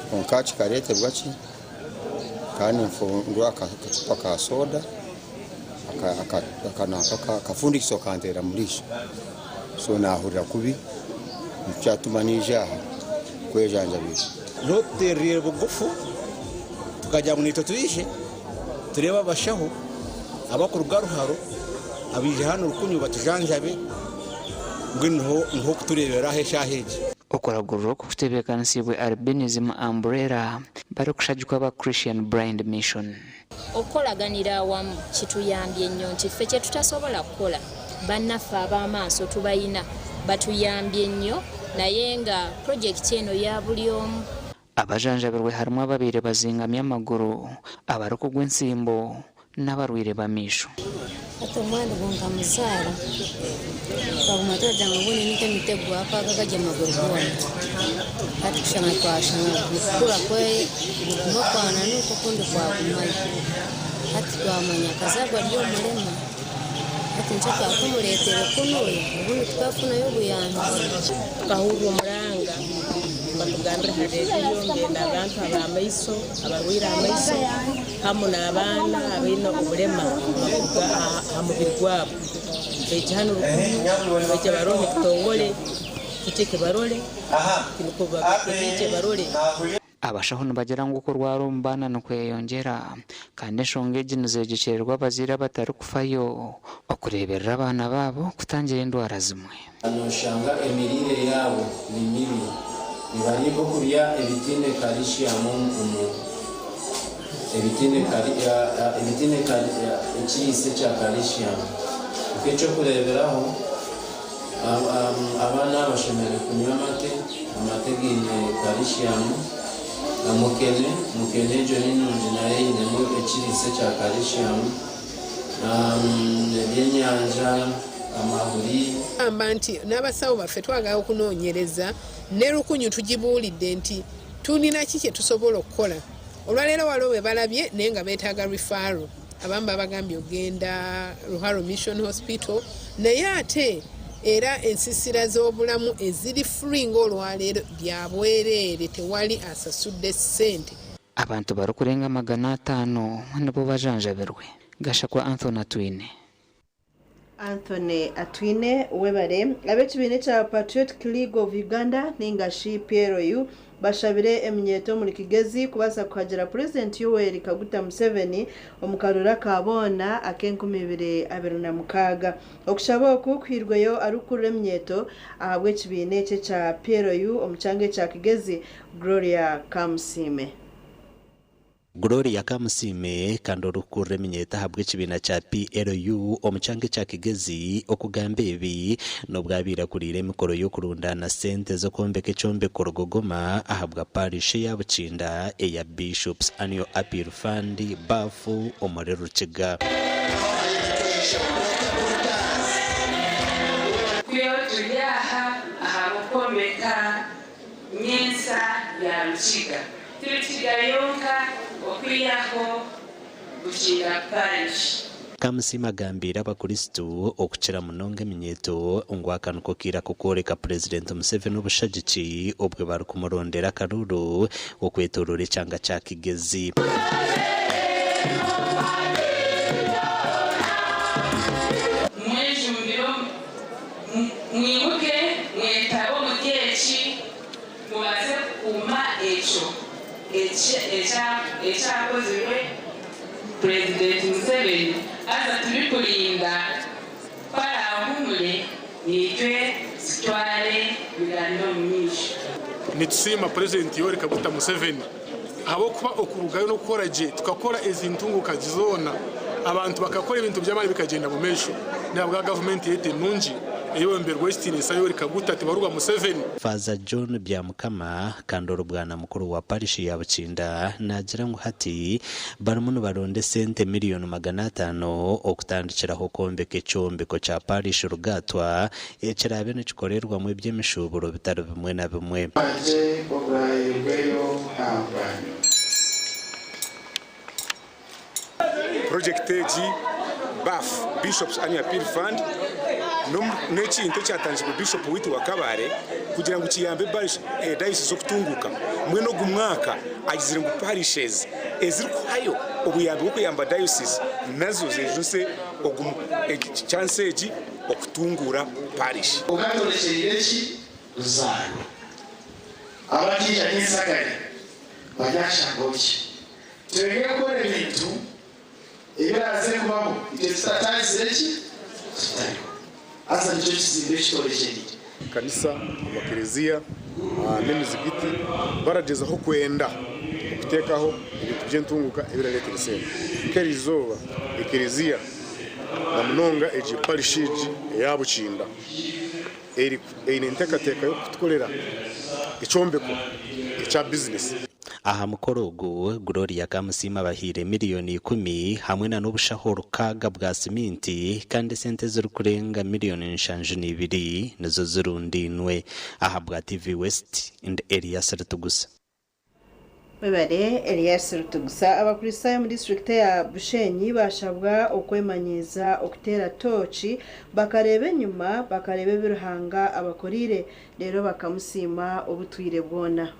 S12: Kwonka kikareetebwa ki? Nkaba ninfundura akacupa ka soda, akafundikizo kanteera omu riisho. So naahurira kubi, nikyo kyatuma naija aha kwejanjabisa.
S13: N'otuteereriire bugufu tukagira ngu naitwe twije tureebe abashaho abakuruga Ruharo abaije hanu Rukunyu batujanjabe mbwenu niho kutureebera aha eshaaha egi.
S11: Okuragurira oku kutebeekanisiibwe Albinism Umbrella barikushagikwa aba Christian Blind Mission.
S14: Okukolaganira awamu kituyambye nnyo nti ffe kye tutasobola kukola bannaffe ab'amaaso tubalina batuyambye nnyo naye nga pulojekiti eno ya buli omu.
S11: Abajanjabirwe harimu ababaire bazingami amaguru, abarikugwa entsimbo n'abarwaire b'amaisho.
S15: Hati omwana ogu nkamuzaara, twaguma turagira ngu obundi ni nk'emiti egwako aga gari amaguru goona. Hati kushanga twashanga kukura kwe guguma kwananuka okundi kwagumayo. Hati twamanya akazaarwa ari omurema. Hati nikyo twakumureetere kunuya obundi tukafunayo obuyambi.
S16: Tukahurra omuranga nibatugambira ha rediyo ngenda abantu ab'amaiso abarwaire amaiso hamu n'abaana abaine obulema ha mubiri gwabo baije hanu Rukunyu baije barole ekitongole kiije kibarole nukwo baije barole.
S11: Abashaho nibagira ngu okurwara omu baana nikweyongyera kandi enshonga egi nizeegyekyererwa abazaire abatarikufayo okureeberera abaana baabo kutangira endwara zimwe.
S17: Noshanga emiriire yaabo ni mibi, nibarya ebyokurya ebitaine kalishiyamu omu ebitaine ebitaine ekiriisa ekya kalishiyamu. Nk'ekyokureeberaho, abaana bashemereire kunywa amate. Amate gaine kalishiyamu. Mukene, mukene egyo ni nungi nayo einemu ekiriisa ekya kalishiyamu. Ebyenyanja, amahuri.
S3: Gamba nti n'abasawo baffe twagala okunoonyereza ne lukunyu tugibuulidde nti tulina ki kye tusobola okukola. Olwaleero waliwo be balabye naye nga beetaaga referral. Abamu babagambye okugenda Ruharo Mission Hospital naye ate era ensisira z'obulamu eziri free ng'olwaleero bya bwereere tewali asasudde ssente.
S11: Abantu barikurenga 500 nibo bajanjabirwe. Gashakwa Anthony Atwine.
S1: Anthony Atwine webare. Ab'ekibiina ekya Patriotic League of Uganda ninga shi PLU bashabire eminyeto omuri Kigezi kubaasa kuhagira Purezidenti Yoweri Kaguta Museveni omu karuru aka boona ak'enkumi ibiri abiri na mukaaga. Okushaba oku kuhairweyo arikukurira eminyeto ahabw'ekibiina eki ekya PLU omu kyanga ekya Kigezi, Gloria Kamusiime.
S4: Gloria Kamusiime kandi orikukurira eminyeeto ahabw'ekibiina kya PLU omu kyanga ekya Kigezi okugamba ebi n'obu abaire akuriire emikoro y'okurundaana sente z'okwombeka ekyombeko Rugogoma ahabwa Parish eya Bukinda eya Bishops Annual Appeal Fund, BAAF, omuri Rukiga.
S7: Twiho turi aha ahabw'okwombeka nyensa ya Rukiga. Ti Rukiga yonka okwihaho Bukinda Parish.
S4: Kamusiime agambiire abakristu okukira munonga eminyeeto ngu aka niko kaire ak'okworeka Purezidenti Museveni obushagiki obwe barikumurondera akaruuru okwetoroora ekyanga kya Kigezi.
S7: Mwejumbire omu, mwimuke mwetabe omuri eki, mubaase kukuuma ekyo ekyakozirwe Purezidenti Museveni haza turikurinda ku araahuumure naitwe tutware Uganda omu maisho.
S22: Nitusiima Purezidenti Yoweri Kaguta Museveni ahabw'okuba okurugayo n'okukora gye tukakora ezi ntunguka zoona abantu bakakora ebintu by'amaani bikagyenda mu maisho n'ahabwa gavumenti yaitu enungi eyebemberwa Owekitiinisa Yoweri Kaguta Tibarurwa Museveni.
S4: Faaza John Byamukama kandi ori Bwana Mukuru wa Parishi ya Bukinda naagira ngu hati barimu nibaronda esente miriyoni 500 okutandikiraho kwombeka ekyombeko kya Parishi Rugaatwa ekiraabe nikikorerwamu eby'emishuuburo bitari bimwe na bimwe.
S9: Bwangye oburaheebweyo ahabwanyu.
S18: Purojekiti egi, BAF, Bishops Annual Appeal Fund, n'ekintu ekyatandikirwe Bishopu waitu wa Kabale kugira ngu kiyambe dayosisi okutunguuka. Mbwenu ogu mwaka agizire ngu parishes ezirikuhayo obuyambi bw'okuyamba dayosisi nazo zejunise ogu chance egi okutunguura parish.
S9: Okatorekyeire ki ruzaaro? Abakiija n'ensagari baryashanga oki? Twege kukora ebintu ebiraaze kubaho itwe tutatandisire ki? Tutariho. Haza nikyo kizimbe ekitorekyereire.
S22: Ekanisa, amakereziya n'emizigiti baragyezaho kwenda okuteekaho ebintu by'entunguka ebirareetera esente. Nk'eriizooba ekereziya na munonga egi parish egi eya Bukinda eine enteekateeka y'okutukorera ekyombeko ekya bizinesi.
S4: Aha mukoro ogu, Gloria Kamusiime abahaire miriyoni ikumi hamwe na n'obushaho rukaaga bwa siminti kandi esente ezirikurenga miriyoni 72 nizo zirundainwe. Ahabwa TV West, ndi Elias Ritugusa.
S1: Webare Elias Rutugusa. Abakristaayo omu disiturikiti eya Bushenyi baashabwa okwemanyiiza okuteera tooki bakareeba enyima bakareeba ebi Ruhanga abakoreire reero bakamusiima obutwire bwona.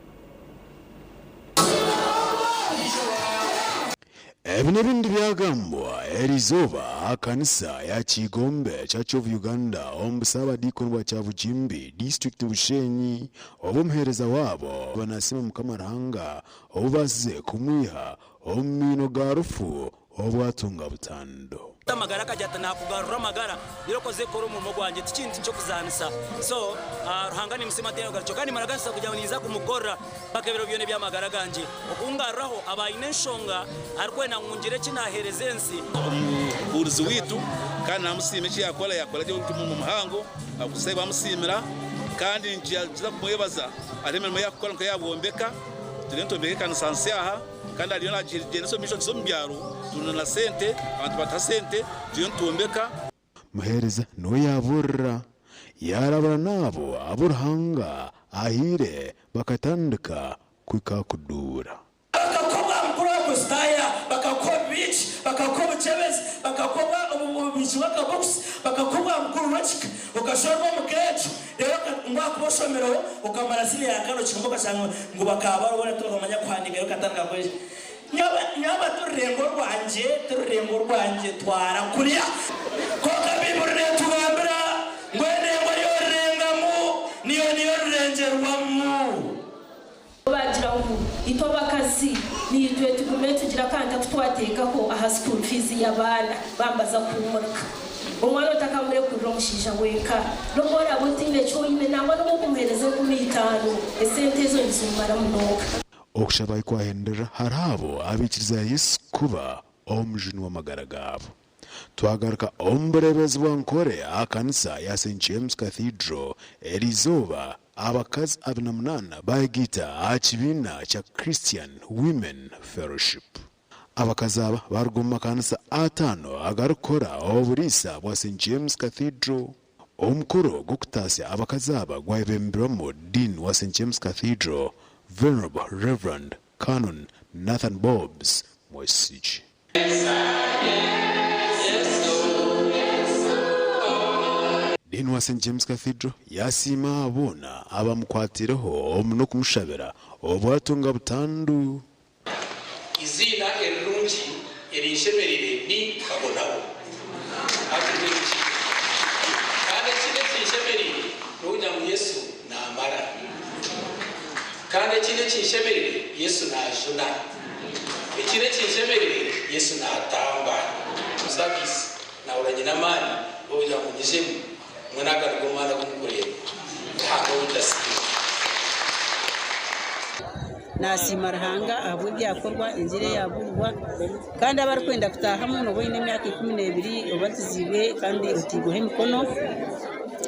S25: Ebi n'ebindi byagambwa eriizooba aha kanisa ya Kyigombe Church of Uganda omu busaabadiikoni bwa Kyabugimbi, disiturikiti Bushenyi obu omuheereza waabo nasiima Mukama Ruhanga obubaasize kumwiha omu maino ga rufu obu atunga butandu.
S20: Amagara akagira ati nakugarura amagara reero okoze kukora omurimo gwangye tikintu ky'okuzaanisa so Ruhanga nimusiima ataine bugarukiro kandi nimuraganisa kugira ngu ninza kumukorera mpaka ebiro byona eby'amagara gangye okungaruraho aba aine enshonga arikwenda ngu ngire eki naheereza ensi.
S21: Omubuurizi waitu kandi namusiima eki yakora, yakora gye omurimo muhango abakristaayo bamusiimira.
S5: Kandi nituza kumwebaza ate emirimo yakukora nka yabwombeka turiyo nitwombeka ekanisa nsyaha kandi ariyo nagigyendesa omu maisho tuza omu byaro turunda na sente abantu batuha sente turiyo nitwombeka.
S19: Muheereza niwe yaabuurira, yaarabura n'abo abu Ruhanga ahaire bakatandika kuhika kuduura.
S21: Bakakuha obwa mukuru w'Abakristaayo, bakakuha obubiiki, bakakuha obukyebezi, bakakuha obubiiki bw'akabokisi, bakakuha obwa mukuru w'ekika, okashwerwa omu ka egyo, reero ngu ahakuba oshomireho okamara siniya ya kana okihumba okashanga ngu bakaba barobona tibarikumanya kuhandiika reero okatandika kwegyesa. Nyowe ti rurengo rwangye, ti rurengo rwangye, twara kuriya. Kwonka Baiburi neetugambira ngu endengo ei orirengamu niyo niyo orirengyerwamu.
S23: Baagira ngu itwe abakazi niitwe tugume tugire akantu aku twateekaho aha school fees y'abaana baaba nibaza kuhuumurika. Omwana otakamurekurira omushaija wenka n'obu oraabe otaine eki oine nangwa n'obu okumuheereza 5000 esente ezo nizimumara munonga.
S19: Okushaba ahi kwahenderera hariho abo abaikiriza Yesu kuba Omujuni w'amagara gaabo. Twagaruka omu bureebezi bwa Nkore aha kanisa ya Saint James Cathedral eriizooba, abakazi 48 bayegaita aha kibiina kya Christian Women Fellowship. Abakazi aba baruga omu makanisa ataano agarikukora oburiisa bwa Saint James Cathedral. Omukoro gw'okutaasya abakazi aba gwayebemberwamu Dean wa Saint James Cathedral, Venerable Rev. Canon Nathan Bobbs Mwesigye. Dean wa Saint James Cathedral yasiima boona abamukwatiireho omu n'okumushabira obu atunga butandu.
S24: Eiziina erirungi erinshemereire ni Kabonabo. Hati mbwenu ki? Kandi ekindi ekinshemereire n'okugira ngu Yesu naamara. Kandi ekindi ekinshemereire, Yesu naajuna. Ekindi ekinshemereire, Yesu naatamba. Service nahurira nyine amaani g'okugira ngu nyijemu mbwenu aga nigo maani agu mukureeba. Ruhanga waitu asiimwe.
S26: Nasiima Ruhanga ahabw'ebyakorwa, enjiri eyabuurwa, kandi abarikwenda kutaahamu nooba oine emyaka 12 obatiziibwe kandi otairweho emikono,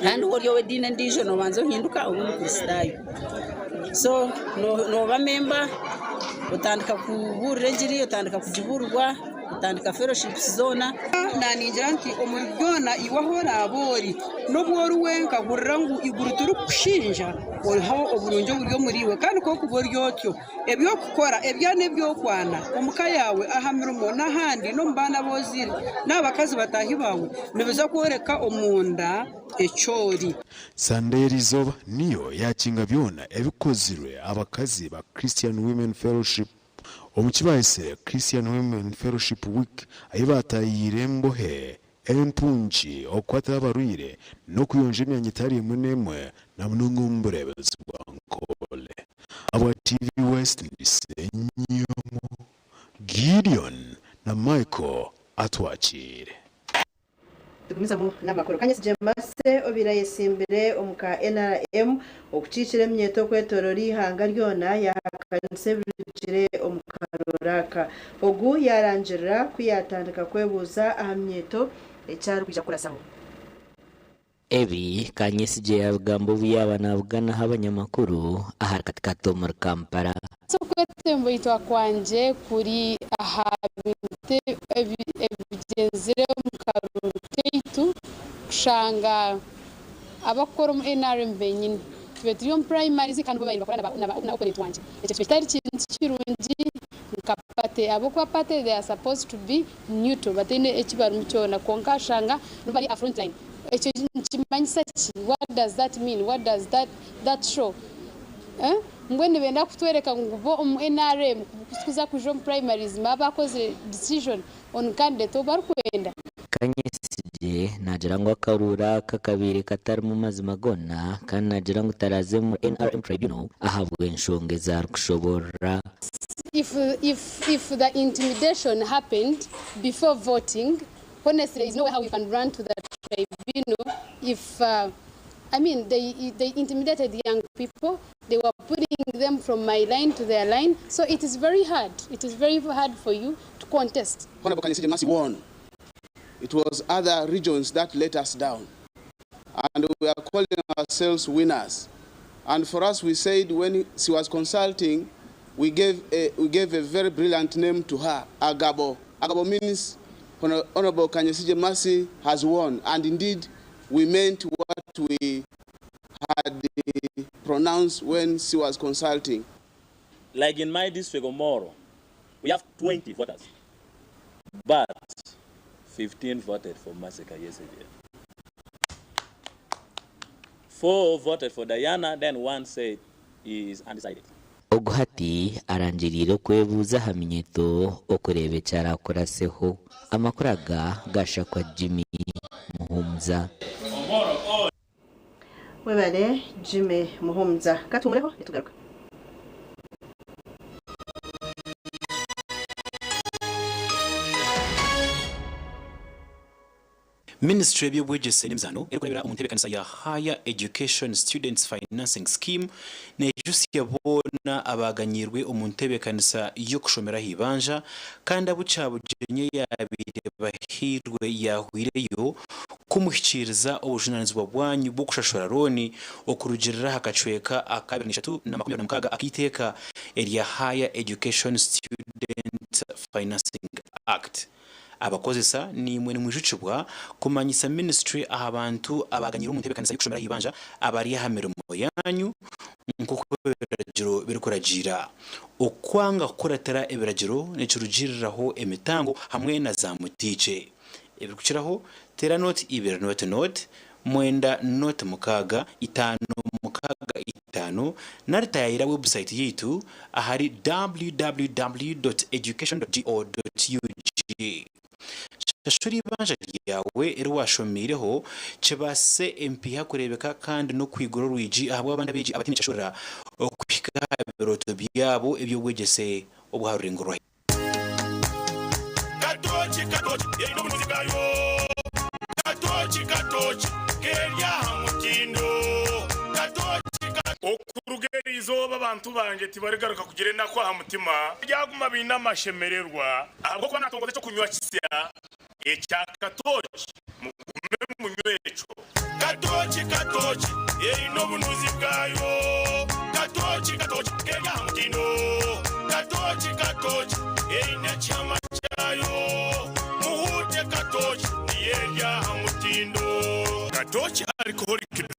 S26: kandi waaba ori ow'ediini endiijo noobanza ohinduka obe Omukristaayo. So nooba memba otandika kubuurira engiri, otandika kugibuurirwa, otandika fellowships zoona.
S27: Naningira nti omuri byona iwe ahu oraabe ori, n'obu ori wenka, hurira ngu eiguru tirikukushinja, oriho oburungi oburi omuriiwe. Kandi ku orikuba ori otyo, ebi orikukora, ebyana ebi orikwana omu ka yaawe, aha mirimo n'ahandi, n'omu baana abu ozaire, n'aha bakazi bataahi baawe, nibiza kworeka omunda eki ori.
S19: Sande y'eriizooba niyo yaakinga byona ebikozirwe abakazi ba Christian Women Fellowship. Omu ki baayetsire Christian Women Fellowship Week ahi baataayiire embohe, empungi, okukwatira abarwaire n'okuyonja emyanya etari emwe n'emwe na munonga omu bureebezi bwa Ankole. Ahabwa TV West ndi Ssenyomo Gideon na Michael Atwakiire.
S1: Tugumizamu n'amakuru. Kanyesigye Mercy obaire ayesimbire omu ka NRM okukiikira eminyeeto okwetooroora eihanga ryona yaahakanisa ebirugire omu karooro aka. Ogu yaarangirira ku yaatandika kwebuuza aha minyeeto eki arikwija kukurasaho.
S28: Ebi Kanyesigye yaabigamba obu yaaba naabuganaho abanyamakuru ahari Katikati omuri Kampala.
S29: Okwetemboitwa kwangye kuri aha bintu ebigyenzire omu karuuru kaitu kushanga abakukora omu nrm benyini tube turi omu primaries kandi bo babaire nibakora na opponent wangye. Ekyo kibaire kitari kintu kirungi nka party ahabw'okuba party they are supposed to be neutral bataine eki barimu kyona kwonka oshanga nibo bari aha front line. Ekyo nikimanyisa ki? What does that mean? What does that that show? Eh? Mbwenu nibenda kutworeka ngu bo omu nrm kuza kwija omu primaries baba bakozire decision on candidate ou barikwenda?
S28: Kanyesigye naagira ngu akaruuru aka kabaire katarimu mazima goona kandi naagira ngu taraaze omu NRM Tribunal ahabw'enshonga ezi arikushoboorora.
S29: If if if the intimidation happened before voting, honestly there is no way how you can run to the tribunal if I mean they they intimidated young people, they were putting them from my line to their line, so it is very hard, it is very hard for you to contest.
S30: Honorable Kanyesigye Mercy won. It was other regions that let us down. And we are calling
S2: ourselves winners. And for us, we said when she was consulting, we gave a, we gave a very brilliant name to her, Agabo. Agabo means Honorable Kanyesigye Mercy has won. And indeed, we meant what we had pronounced when she was consulting.
S6: Like in my district, Omoro, we have 20 voters, but 15 voted for Mercy Kanyesigye. 4 voted for Diana, then 1 said he is undecided.
S28: Ogu hati arangiriire okwebuuza aha minyeto okureeba eki arakuraseho. Amakuru aga gashakwa Jimmy Muhumuza.
S1: Webale Jimmy Muhumuza. Katuhumureho nitugaruka.
S8: Minisiture y'eby'obwegyese n'emizaano erikureebera omu ntebeekanisa ya Higher Education Students Financing Scheme neeyijutsya boona abaaganyiirwe omu ntebeekanisa y'okushomera aha ibanja kandi abu Kyabugyenyi yaabaire bahairwe yaahweireyo kumuhikiiriza obujunaanizibwa bwanyu bw'okushashura looni okurugiirira aha kacweka aka 2326 ak'eiteeka erya Higher Education Student Financing Act. Abakozesa naimwe nimwijukibwa kumanyisa minisiture aha bantu abaaganyiirwe omu ntebeekanisa y'okushomera aha ibanja abari aha mirimo yaanyu nk'oku ebiragiro birikuragiira. Okwanga kukuratira ebiragiro nikirugiiriraho emitango hamwe na zaamutiikye. Ebirikukiraho, teera nooti ibiri nooti nooti, mwenda nooti mukaaga, itaano mukaaga itaano nari taayaayira webusayiti yaitu ahari www.education.go.ug. Shashura eibanja ryawe eri waashomiireho kibaasise empiiha kureebeka kandi n'okwigura orwigi ahabw'abandi abeegi abataine kishashurira okuhika aha birooto byabo eby'obwegyese obw'aha rurengo rwa
S10: Katooki katooki eine obunuzi bwayo. Katooki katooki keri aha mutindo. Katooki ka.
S12: Okuruga eri izooba abantu bangye tibarigaruka kugira enaku aha mutima, baryaguma baine amashemererwa. Ahabw'okuba naatongoza eky'okunywa kisya ekya katooki, mugume munywe ekyo.
S10: Katooki katooki eine obunuzi bwayo. Katooki katooki keri aha mutindo. Katooki katooki eine ekihama kyayo. Muhuute katooki niyo eri aha mutindo.
S12: Katooki Alcoholic Drink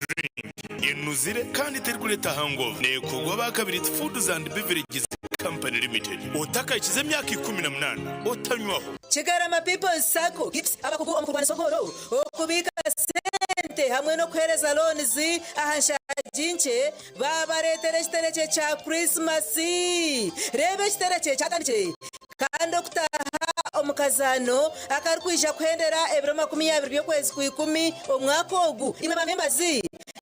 S12: enuzire kandi terikureeta hangover. Neekorwa aba Kabiriiti Foods and Beverages Company Limited. Otakahikize emyaka 18 otanywaho.
S13: Kigarama People's Sacco, KIPS, abakugu omu kurwanisa obworo, okubiika sente hamwe n'okuheereza loans aha nshaagi nkye baabareetera ekiterekye kya Kurisimasi. Reeba ekiterekye kyatandikire kandi okutaaha omu kazaano akarikwija kuhendera ebiro 20 by'okwezi kw'ikumi omwaka ogu. Imwe ba members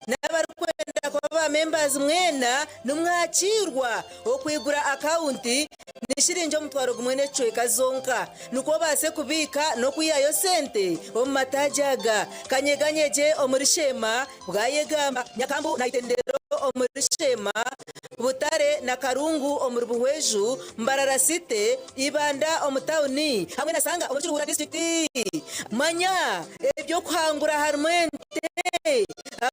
S13: n'abarikwenda kuba ba members mwena nimwakiirwa okwigura akawunti Ni shiringi 1000 n'ekicweka zonka nikwo obaase kubiika n'okwihayo sente omu mataagi aga, Kanyeganyegye omuri Sheema, Bwayegamba, Nyakambu na Itendero omuri Sheema, Butare na Karungu omuri Buhweju, Mbarara City, Ibanda omu tauni hamwe na Sanga omuri Kiruhura disiturikiti. Manya eby'okuhangura harimu ente,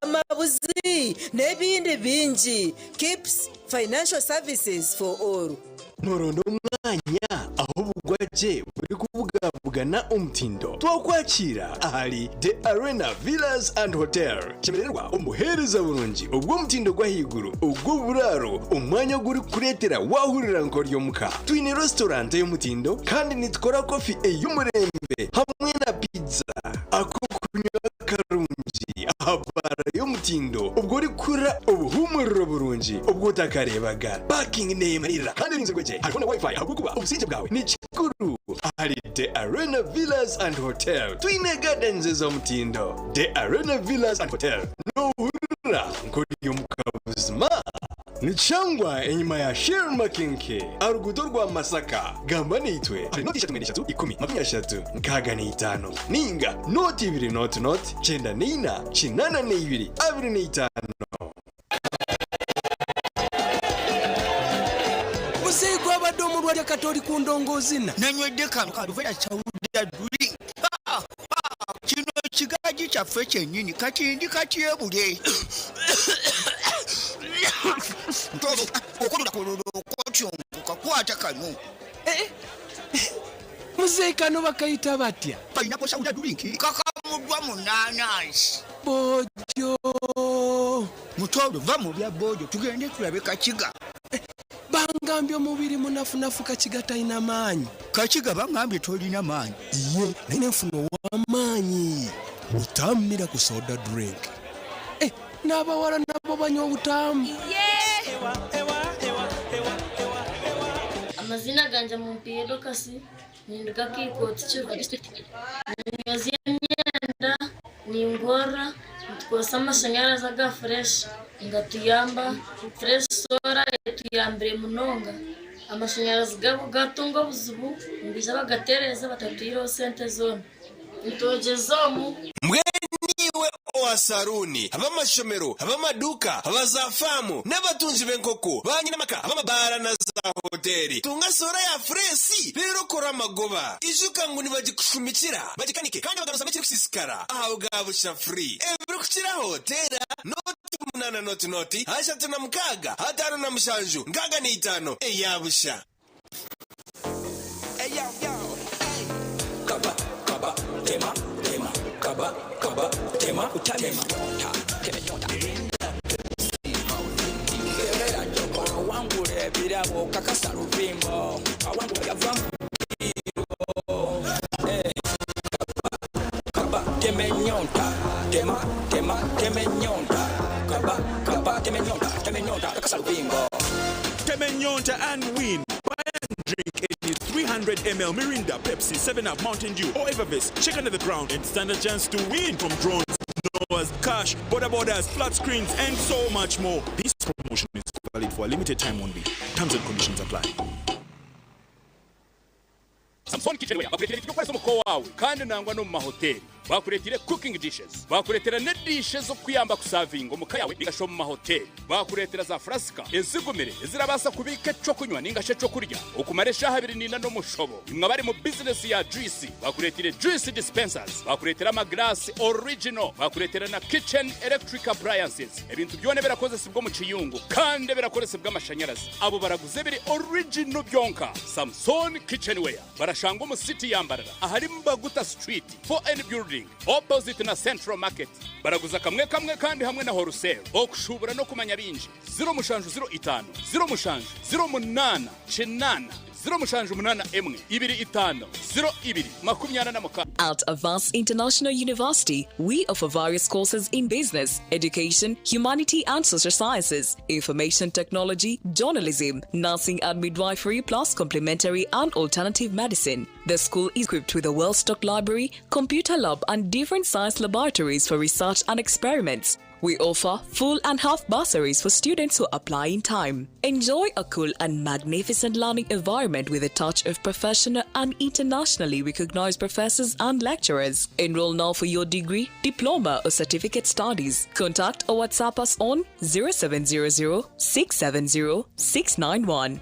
S13: amabuzi n'ebindi bingi. Kips Financial Services for All.
S25: Nooronda omwanya ahu obugwagye burikubugabugana omutindo? Twakwakiira ahari The Arena Villas and Hotel. Shemererwa omu buheereza burungi obw'omutindo gw'ahaiguru ogw'oburaaro, omwanya ogurikukureetera waahurira nk'ori omuka. Twine restaurant ey'omutindo kandi nitukora kofi ey'omurembe hamwe na pizza. Ak'okunywa karungi aha baara y'omutindo obwo orikuhurira obuhuumuriro burungi obu otakareebaga. Parking neeyemarira kandi erinzirwe gye hariho na Wi-Fi ahabw'okuba obusingye bwawe ni kikuru. Ahari The Arena Villas and Hotel twine gardens ez'omutindo. The Arena Villas and Hotel noohurira nk'ori omuka buzima. Nikishangwa enyima ya Shell Makenke aha ruguuto rwa Masaka. Gamba naitwe ahari nooti ishatu mwenda ishatu ikumi makumi ashatu nkaaga na itaano nainga nooti ibiri nooti nooti kyenda na ina kinaana na ibiri abiri na itaano.
S14: Muzeeyi gwabadde omulwadde kati oli ku ndongo ozina.
S15: Nanywedde kano ka Aluvera Chowder drink. Kino kigajja.
S3: Ekitogi kyaffe kyennyini kati ndi katyebule. Ntolo, okulula okotyongoka kwata kano.
S14: Muzeeyi kano bakayita batya?
S3: Pineapple soda drink kakamuddwa mu naanansi.
S14: Bojo.
S3: Mutolo, va mu bya bojo tugende tulabe Kakiga.
S14: Bangambye omubiri munafunafu Kakiga talina maanyi.
S3: Kakiga bangambye tolina maanyi.
S14: Iye naye nenfuna ow'amaanyi. Butamu Miracle soda drink. Eh, n'abawala nabo banywa obutamu.
S7: Amazina ganje Mumpiye Dorcas, ninduga Kiikoti Kiruka district. Ninyoza emyenda, ningorora, nitukozesa amashanyarazi aga Fresh ngatuyamba. Fresh Solar etuyambire munonga. Amashanyarazi gabo gatunga obuzibu, nibaija bagatereeza batatwihireho sente zoona. Nitwogyeza omu.
S25: Mbwenu iwe owa saruuni, ab'amashomero, ab'amaduuka, aba zaafaamu, n'abatungi b'enkoko, baanyinamaka, ab'amabaara na zaahoteeri, tunga soora ya fureesi reero okore amagoba. Ijuka ngu nibagikushumikira, bagikanike kandi bagaruzamu ekirikusiisikara aha bwa busha free. Ebirikukiraho teera nooti munaana nooti nooti 36 57 65 eya busha.
S9: Kaba, kaba, tema, tema, kaba, kaba, tema, tema, tema, Wangula ebirabo kakasa luvimbo awangula yava mu Eh, kaba, kaba, tema ennyonta tema tema tema ennyonta kaba kaba tema ennyonta tema ennyonta kakasa luvimbo.
S19: Tema ennyonta and win. Buy and drink any 300 ml Mirinda, Pepsi, 7-Up, Mountain Dew, or Evervest. Check under the ground and stand a chance to win from drones, Noahs, cash, border borders, flat screens, and so much more. This promotion is valid for a limited time only. Terms and conditions apply.
S11: Samson Kitchenware bakuretera ibyo gukoresha umuko wawe kandi nangwa no mu mahoteli, bakuretire cooking dishes, bakuretera ne dishes zo kuyamba kusavinga omuka yawe bigasho mu mahoteli, bakuretera za frasika ezigumire ezirabasa kubika eco kunywa ningashe eco kurya okumara eshaha abiri nina n'omushobo. Imwe abari mu business ya juice, bakuretire juice dispensers, bakuretera amaglasi original, bakuretera na kitchen electric appliances. Ebintu byona birakozesebwa mu kiyungu kandi birakoresebwa amashanyarazi. Abo baraguze biri original byonka. Samson Kitchenware barashanga omu city ya Mbarara ahari Mbaguta Street 4N building opposite na Central Market. Baraguza kamwe kamwe kandi hamwe na wholesale. Okushubura no kumanya bingi 0705 07 08 8 078 1 25 02 26.
S15: At Avance International University, we offer various courses in business, education, humanity and social sciences, information technology, journalism, nursing and midwifery, plus complementary and alternative medicine. The school is equipped with a well-stocked library, computer lab, and different science laboratories for research and experiments. We offer full and half bursaries for students who apply in time. Enjoy a cool and magnificent learning environment with a touch of professional and internationally recognized professors and lecturers. Enroll now for your degree, diploma, or certificate studies. Contact or WhatsApp us on 0700 670 691.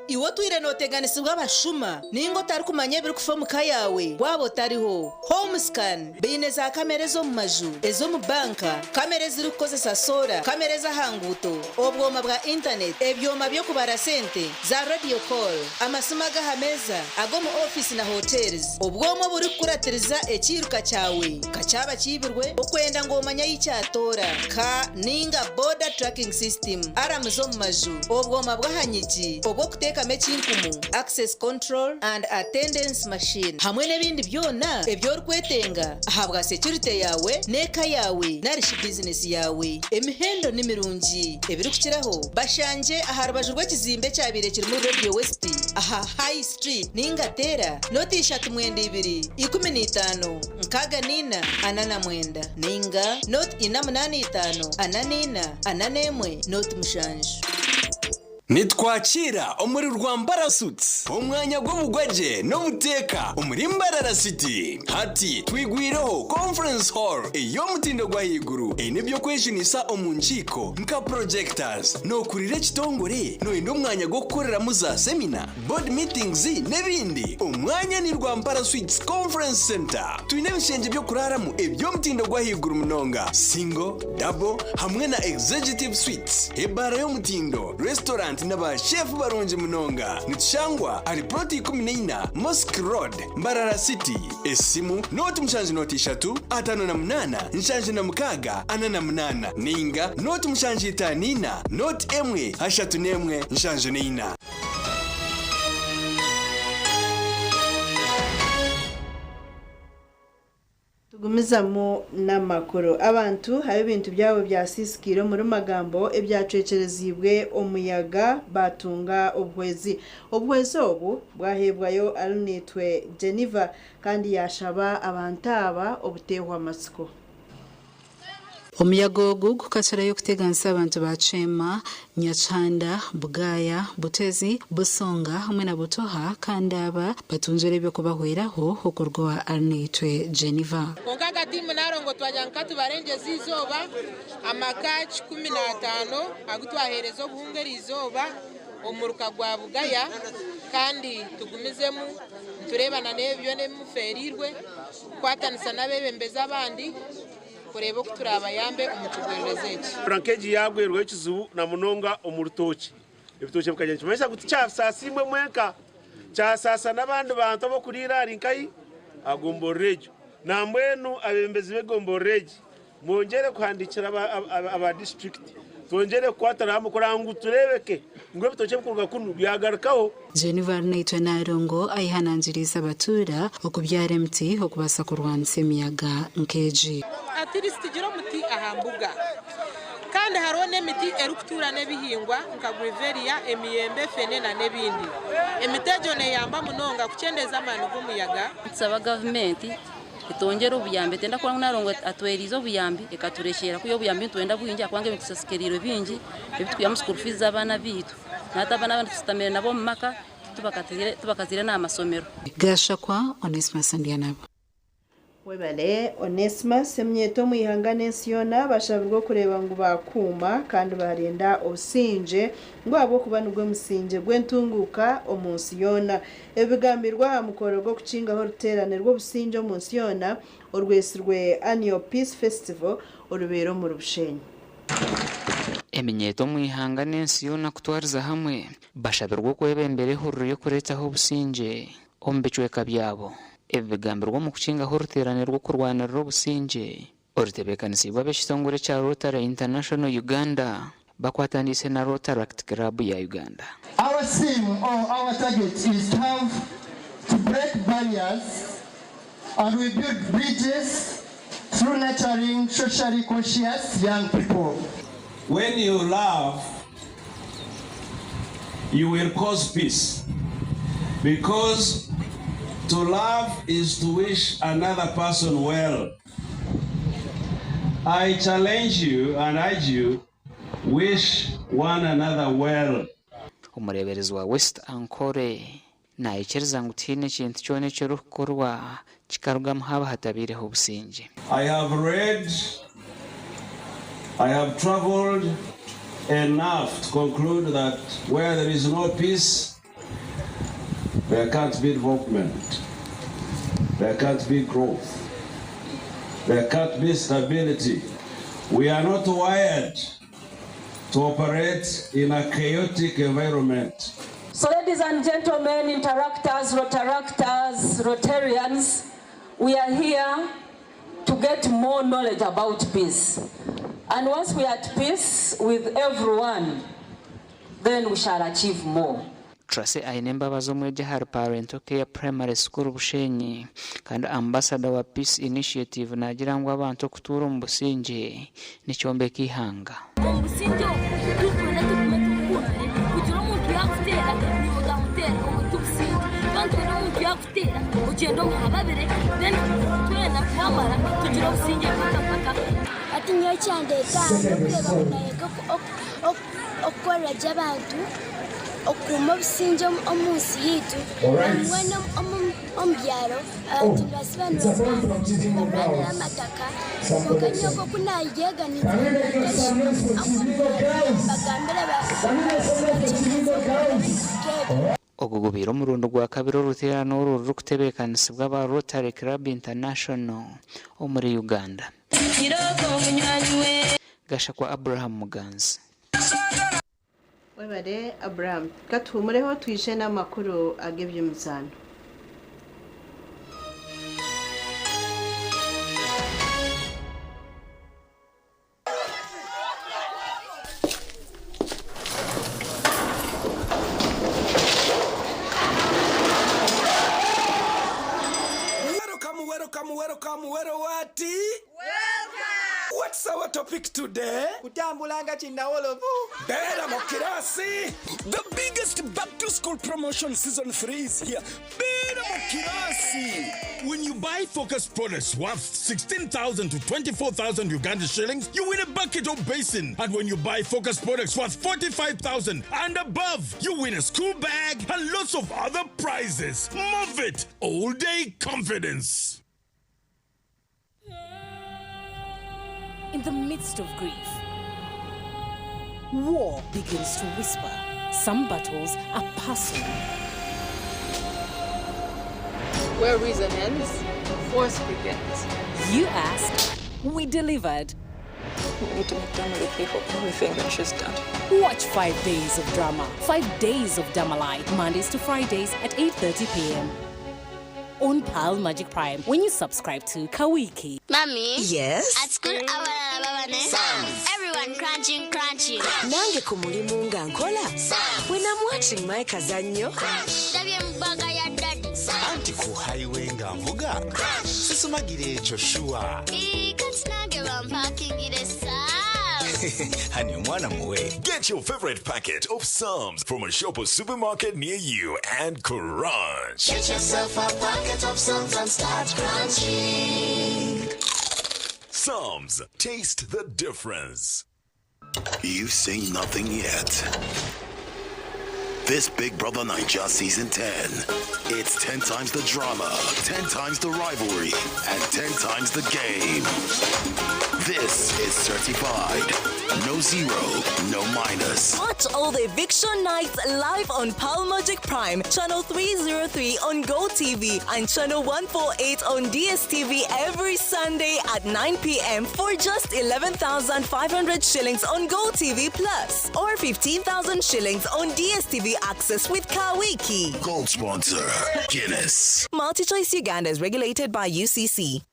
S13: Iwe otwire nooteganisibwa abashuma ninga otarikumanya ebirikufa omu ka yaawe waaba otariho. Homescan baine za kamera ez'omu maju, ez'omu banka, kamera ezirikukozesa soora, kamera ez'aha nguuto, obwoma bwa intaneti, ebyoma by'okubara sente, za radio call, amasimu ag'aha meeza, ag'omu ofiisi na hotels, obwoma oburikukuratiriza ekiiruka kyawe kakyaba kiibirwe okwenda ngu omanye ahi kyatoora ka ninga border tracking system, alarm z'omu maju, obwoma bw'aha nyigi obw'okuteekamu ekinkumu, access control and attendance machine, hamwe n'ebindi byona ebi orikwetenga ahabwa security yawe n'eka yawe narishi bizinesi yawe. Emihendo ni mirungi. Ebirikukiraho bashangye aha rubaju rw'ekizimbe ekyabaire kirimu Radio West aha High Street, ninga teera 0 32 15 64 49 ninga 0 485 44 41 07.
S25: Nitwakira omuri Rwampara Suites, omwanya gw'obugwagye n'obuteeka omuri Mbarara City. Hati twigwireho Conference Hall ey'omutindo gw'ahaiguru eine eby'okwejunisa omu nkiiko nka projectors. Nookurira ekitongore? Nooyenda omwanya gw'okukoreramu za semina, board meetings n'ebindi? Omwanya ni Rwampara Suites Conference Centre. Twine ebishengye by'okuraaramu eby'omutindo gw'ahaiguru munonga, single, double hamwe na executive suites, ebaara y'omutindo, restaurant na ba chef barungi munonga. Nitushangwa ahari plot 14 Mosque Road, Mbarara City. Esimu, nooti 7 0 58 76 48 ninga nooti 754 0 1 31 74.
S1: Tugumizamu n'amakuru. Abantu abu ebintu byabo byasiisikaire omuri Magambo ebyacwekyereziibwe omuyaga baatunga obuhwezi. Obuhwezi obu bwaheebwayo Arinaitwe Geneva kandi yaashaba abantu aba obuteehwa matsiko.
S4: Omuyaga ogu gukakirayo kuteganisa abantu ba Kyema, Nyakihanda, Bugaya, Butezi, Busonga hamwe na Butoha kandi aba batungire eby'okubahweraho okuruga owa Arinaitwe Geneva.
S5: Kwonka akatiimu Nalongo twagira ngu katubarengyeze eizooba amaka 15 agu twaheereza obuhunga eriizooba omu muruka gwa Bugaya kandi tugumizemu nitureeba na n'ebi byona ebi mufeereirwe kukwatanisa n'abeebembezi abandi kureeba oku turaabayambe omu kigwererezi eki.
S16: Embura nk'egi yaagwerwaho ekizibu na munonga omu rutookye. Ebitookye bikagira nikimanyisa ngu tikyasaasa imwe mwenka, kyasaasa n'abandi bantu ab'okuriira ahari nkahi aha gomborora egyo. Nambwenu abeebembezi b'egomborora egi mwongyere kuhandiikira aba disiturikiti twongyere kukwatana hamwe kureba ngu tureebeke ngu ebitookye ebikuruga kunu byagarukaho.
S4: Geneva Arinaitwe Nalongo ayehanangiriize abatuura okubyara emiti okubaasa kurwanisa emiyaga nk'egi.
S5: At least tugire omuti aha mbuga. Kandi hariho n'emiti erikutuura n'ebihingwa nka Grevillea, emiyembe, fene na n'ebindi. Emiti egyo neyamba munonga kukyendeza amaani g'omuyaga.
S17: Nitusaba gavumenti etwongyere obuyambi etenda kuba ngu Nalongo atweriize obuyambi ekaturekyera kwiha obuyambi nitwenda bwingi ahakuba ngu tusasikirirwe bingi ebitukwihamu school fees z'abaana baitu. Nahati abaana abandi tushutamire nabo omu maka tibakaziire n'aha masomero.
S4: Gashakwa Onesmus Ndyanabo.
S1: Webale Onesmus. Eminyeeto omu ihanga n'ensi yoona bashabirwe okureeba ngu baakuuma kandi baarinda obusingye ngu ahabw'okuba nigwo musingye gw'entunguuka omu nsi yoona. Ebi bigambirwe aha mukoro gw'okukingaho oruteerane rw'obusingye omu nsi yoona orwetsirwe Annual Peace Festival orubaire omuri Bushenyi.
S18: Eminyeeto omu ihanga n'ensi yoona kutwariza hamwe bashabirwe okwebembera ehururu y'okureetaho obusingye omu bicweka byabo. Ebi bigambirwe omu kukingaho oruteerane rw'okurwanirira obusingye orutebeekanisiibwe ab'ekitongore kya Rotary International Uganda bakwataniise na Rotaract Club ya Uganda.
S20: Our theme or our target is to have to break barriers and we build bridges through nurturing socially conscious young people.
S21: When you love, you will cause peace. Because to love is to wish another person well. I challenge you and urge you, wish one another well.
S18: Omureeberezi wa West Ankole naikiriza ngu tihaine ekintu kyona ekirikukorwa kikarugamu haaba hatabaireho obusingye.
S21: I have read, I have traveled enough to conclude that where there is no peace, there can't be development, there can't be growth, there can't be stability. We are not wired to operate in a chaotic environment.
S22: So ladies and gentlemen, interactors, rotaractors, Rotarians, we are here to get more knowledge about peace. And once we are at peace with everyone, then we shall achieve more.
S18: Tracy Ainembabazi omwegi ahari Parental Care Primary School Bushenyi kandi ambassador wa Peace Initiative naagira ngu abantu okutuura omu busingye nikyombeka eihanga.
S7: Omu busingye obu turikwenda tugume tukundane kugira omuntu yaakuteera naiwe otamuteera obwo ti busingye. Twaba nitwenda omuntu yaakuteera ogyende omuhababire then twena twamara tugire obusingye mpaka mpaka.
S23: Hati nyowe ekyandeeta aha n'okureeba ngu naayega okukorera gye abantu.
S2: Okukuuma obusingye omu nsi yaitu mbwenu omu byaro abantu nibasiba nibarwanira amataka kwonka nyowe nk'oku naayega mbagambire bakyendeze ebintu nk'ebyo.
S18: Ogu gubaire omurundi gwakabiri oruteerane oru rurikutebeekanisibwa aba Rotary Club International omuri Uganda. Gashakwa Abraham Muganzi.
S1: Webare Abraham. Ka tuhumureho twije n'amakuru ag'eby'emizaano.
S9: Welcome, welcome, welcome, welcome, what? What's our topic today?
S6: Kutambula nga kinnawolovu.
S9: Beera mu kirasi. The biggest back to school promotion season 3 is here. Beera mu kirasi.
S10: When you buy Focus products worth 16,000 to 24,000 Uganda shillings, you win a bucket or basin. And when you buy Focus products worth 45,000 and above, you win a school bag and lots of other prizes. Move it! All day confidence.
S8: In the midst of grief, war begins to whisper. Some battles are personal.
S5: Where reason ends, force begins.
S8: You asked, we delivered.
S23: We need to make Damali pay for everything that she's done.
S8: Watch 5 Days of Drama, 5 Days of Damalai, Mondays to Fridays at 8:30 p.m. on Pearl Magic Prime when you subscribe to Kawiki.
S2: Mommy?
S24: Yes?
S2: At school, abalala baba ne Everyone crunching, crunching.
S24: Nange ku mulimu nga nkola. When I'm watching my kazannyo.
S2: Ndabye mu bag ya daddy.
S26: Anti ku highway nga nvuga sisumagira ekyo sure.
S2: Ii, kati nange bampakingire
S26: Honey, omwana muwe.
S10: Get your favorite packet of Psalms from a shop or supermarket near you and crunch.
S27: Get yourself a packet of Psalms and start crunching.
S10: Psalms, taste the difference.
S28: You've seen nothing yet. This Big Brother Naija Season 10. It's 10 times the drama, 10 times the rivalry, and 10 times the game. This is certified. No zero, no minus.
S15: Watch all the eviction nights live on Pearl Magic Prime, Channel 303 on Go TV and Channel 148 on DSTV every Sunday at 9 p.m. for just 11,500 shillings on Go TV Plus or 15,000 shillings on DSTV Access with Kawiki.
S28: Gold sponsor, Guinness.
S15: MultiChoice Uganda is regulated by UCC.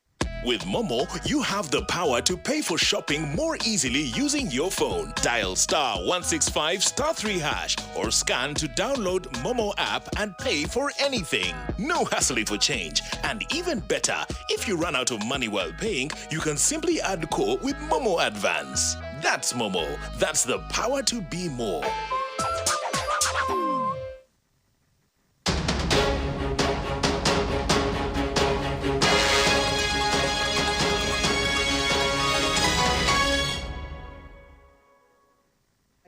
S10: With Momo, you have the power to pay for shopping more easily using your phone. Dial star 165 star 3 hash or scan to download Momo app and pay for anything. No hassling for change. And even better, if you run out of money while paying, you can simply add core with Momo Advance. That's Momo. That's the power to be more.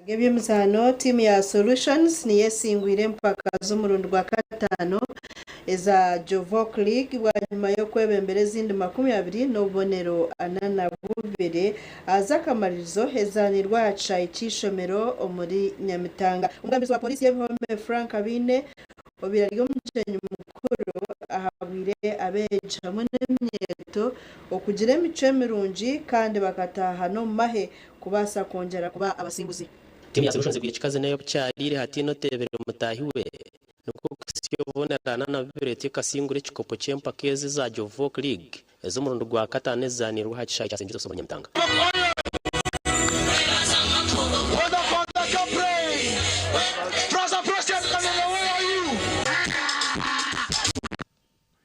S1: Ag'eby'emizaano, tiimu ya Solutions niyo esingwire empaka z'omurundi gwa kataano eza Jovok League bwanyima y'okwebembera ezindi 20 n'obubonero 42 z'akamaririzo ezaanirwe aha kishaayi ky'eishomero omuri Nyamitanga. Omugambizi wa Pooriisi y'ebihome Frank Abaine obaire ari omugyenyi mukuru ahabwire abeegi hamwe n'eminyeeto okugira emicwe mirungi kandi bakataaha n'omu mahe kubaasa kwongyera kuba abasinguzi.
S29: Tiimu ya Solutions egwire kikazi n'ey'obukyariire hataine oteebire mutaahi we nikwo kuhitsya obubonero 42 etyo ekasingura ekikopo ky'empaka ezi eza Jovok League ez'omurundi gwa kataano ezizaaniirwe aha kishaayi kya St Joseph's omuri Nyamitanga.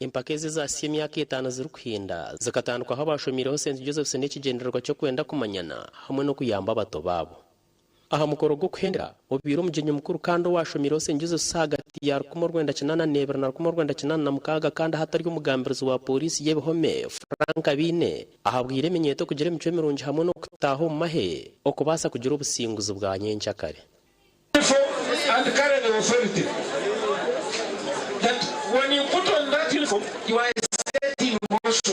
S29: Empaka ezi ezaahitsya emyaka etaano zirikuhinda zikatandikwaho abaashomiireho St Joseph's n'ekigyendererwa ky'okwenda kumanyana hamwe n'okuyamba abato baabo. Aha mukoro gw'okuhendera, obaire omugyenyi mukuru kandi owaashomiireho St Joseph's ahagati ya 1982 na 1986 kandi hati ari omugambirizi wa pooriisi y'ebihome, Frank Abaine, ahabwire eminyeeto kugira emicwe mirungi hamwe n'okutaaha omu mahe okubaasa kugira obusinguzi bwa nyenkyakare.
S3: and carry the authority. That when you put on that uniform, you are setting motion.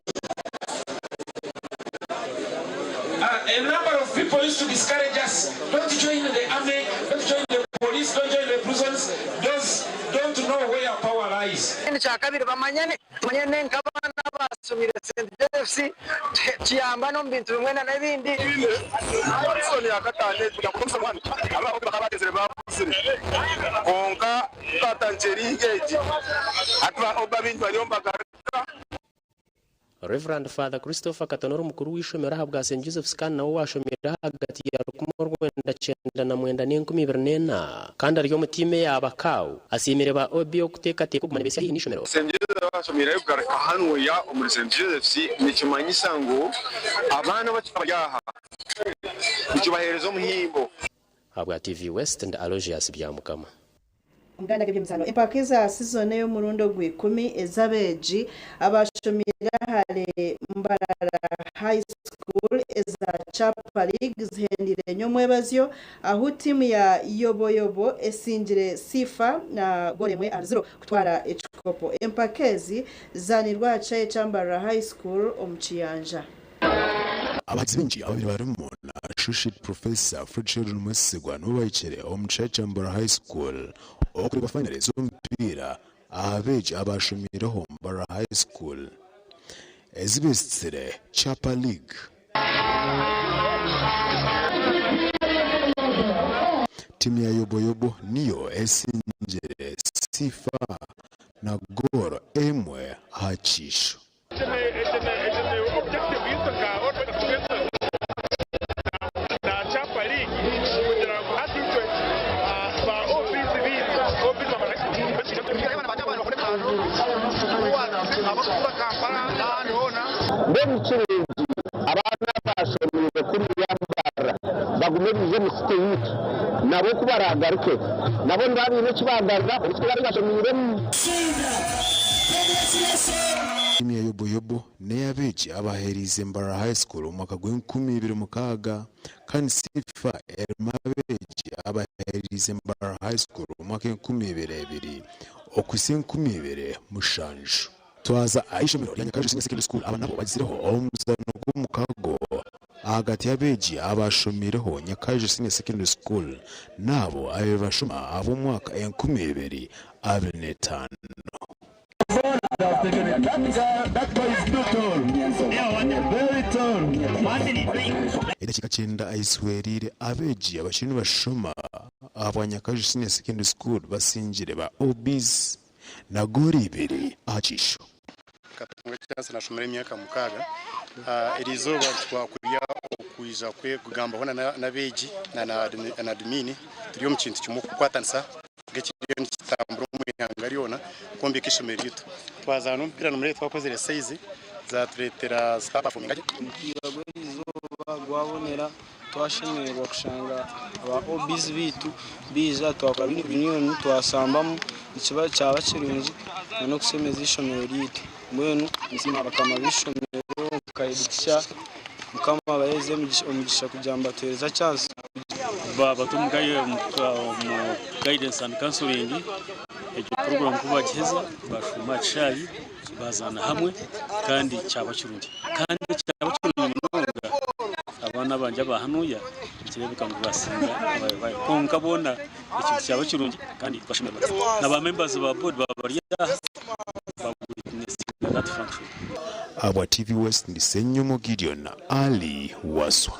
S3: A number of people used to discourage us. Don't join the army, don't join the police, don't join the prisons. Those don't know where power lies.
S11: Ekyakabiri bamanyane tumanyane nk'abaana abasomire St Joseph's tuyambane omu bintu bimwe na n'ebindi.
S12: Konka twatandikire liigi egi hati ba baingi bariyo nibagaruka.
S29: Rev. Father Christopher Katonoro omukuru w'eishomero aha bwa St Joseph's kandi nawe owashomire ahagati ya 1994 n'2004 kandi ari omu tiimu eya Bakau asiimire ba OB okuteekateeka okuguma nibeesya haihi n'eishomero.
S12: St Joseph's abashomireyo kugaruka hanuya omuri St Joseph's nikimanyisa ngu abaana abakiri aha nikibaheereza omuhimbo.
S29: Ahabwa TV West ndi Aloysius Byamukama.
S1: Omuganda g'eby'emizaano empaka eza sizoni ey'omurundi ogw'ikumi ez'abeegi abashomiire ahari Mbarara High School eza Chapa League zihendire nyomwebazyo ahu tiimu ya Yoboyobo esingire Sifa na goolo emwe ahari ziro kutwara ekikopo. Empaka ezi zizaanirwe aha kishaayi ekya Mbarara High School omu Kiyanja.
S13: Abahagizi baingi ababaire barimu na Associate Professor Fred Sheldon Mwesigwa nibo bahikire omu kishaayi kya Mbarara High School okureeba fayinari z'omupiira aha beegi abaashomiireho Mbarara High School ezi beetsire Chapa League. Tiimu ya Yoboyobo niyo esingire Sifa na goolo emwe aha kiisho.
S14: Mbwenu kirungi abaana abashomiire kuriya Mbarara bagume baije omu site yaitu nabo ku baraagaruke nabo nibaba baine eki baagarura omu site ei bashomiiremu.
S13: Tiimu ya Yoboyobo n'ey'abeegi abaheereize Mbarara High School omu mwaka gw'enkumiibiri mukaaga kandi Sifa erimu abeegi abaheereize Mbarara High School omu mwaka 2002 okuhitsya 2007. Twaza aha ishomero rya Nyakaju Senior Secondary School aba nabo bagizireho omuzaano gw'omukago ahagati y'abeegi abashomiireho Nyakaju Senior Secondary School n'abo ababaire nibashoma ab'omwaka 2025. Edakiika kyenda ahizihwereire abeegi abakiriyo nibashoma ahabwa Nyakaju Senior Secondary School basingire ba OBs na goolo ibiri aha kiisho.
S16: Nkatunga chance nashomera emyaka 6. Eri izooba twakurya okwija kwe kugambaho n'abeegi na admin turi omu kintu kimwe okukwatanisa nk'ekiriyo nikitambura omu ihanga ryona kwombeka ishomero ryaitu. Twazaana omupiira nomurebe twakozire size zatureetera zitapafominga gye.
S17: Omupiira gw'erizooba gwabonera twashemererwa kushanga aba OBs baitu baija twakora reunion twashambamu nikiba kyaba kirungi n'okushemeza ishomero ryaitu. Mbwenu nsiima bakama b'ishomero nka headteacher Mukama abaheereze omugisha kugira ngu batuheereze chance.
S19: Baba omu guidance and counseling egyo program ku bagiheza bashuma aha kishaayi bazaana hamwe kandi kyaba kirungi kandi kyaba kirungi munonga abaana abangye aba hanuya nikireebeka ngu basinga ababayo kwonka boona ekintu kyaba kirungi kandi twashemererwa na ba members ba board baba bari aha ba witnessing that function.
S13: Ahabwa TV West ndi Ssenyomo Gideon Ali Waswa.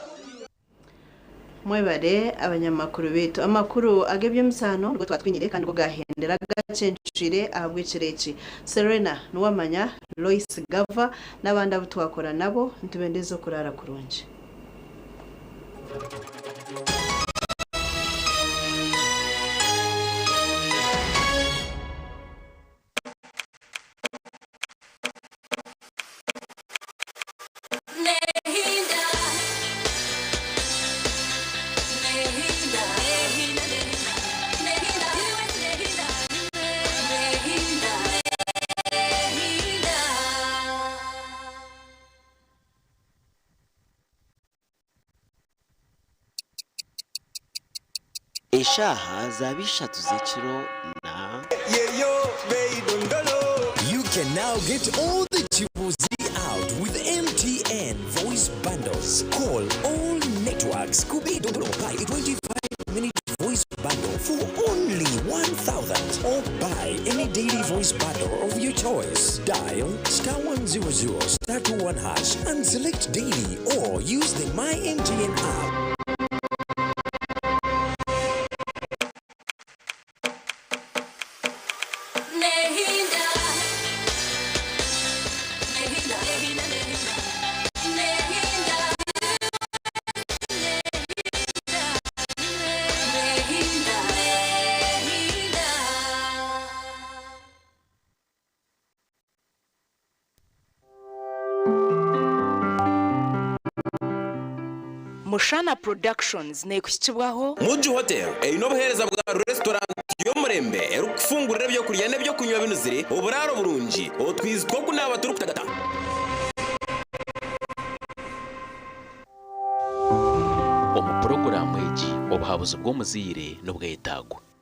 S1: Mwebare abanyamakuru baitu. Amakuru ag'eby'emizaano nigo twatwinyire kandi nigo gahendera gacencwire ahabw'ekiro eki. Serena Nuwamanya, Lois Gava n'abandi abu twakora nabo nitubendeza okuraara kurungi.
S4: Eshaaha zaaba ishatu z'ekiro na.
S6: You can now get all the Chibuzi out with MTN voice bundles. Call all networks. Kubi buy a 25-minute voice bundle for only 1,000 or buy any daily voice bundle of your choice. Dial star 100 star 21 hash and select daily or use the My MTN app.
S8: Mushana Productions neekuhikibwaho
S7: Muji Hotel eine obuheereza bwa restaurant y'omurembe erikufungurira ebyokurya n'ebyokunywa binuzire, oburaaro burungi, otwizi tw'okunaaba turikutagata.
S9: Omu puroguraamu egi, obuhabuzi bw'omuzaire nibwetaagwa.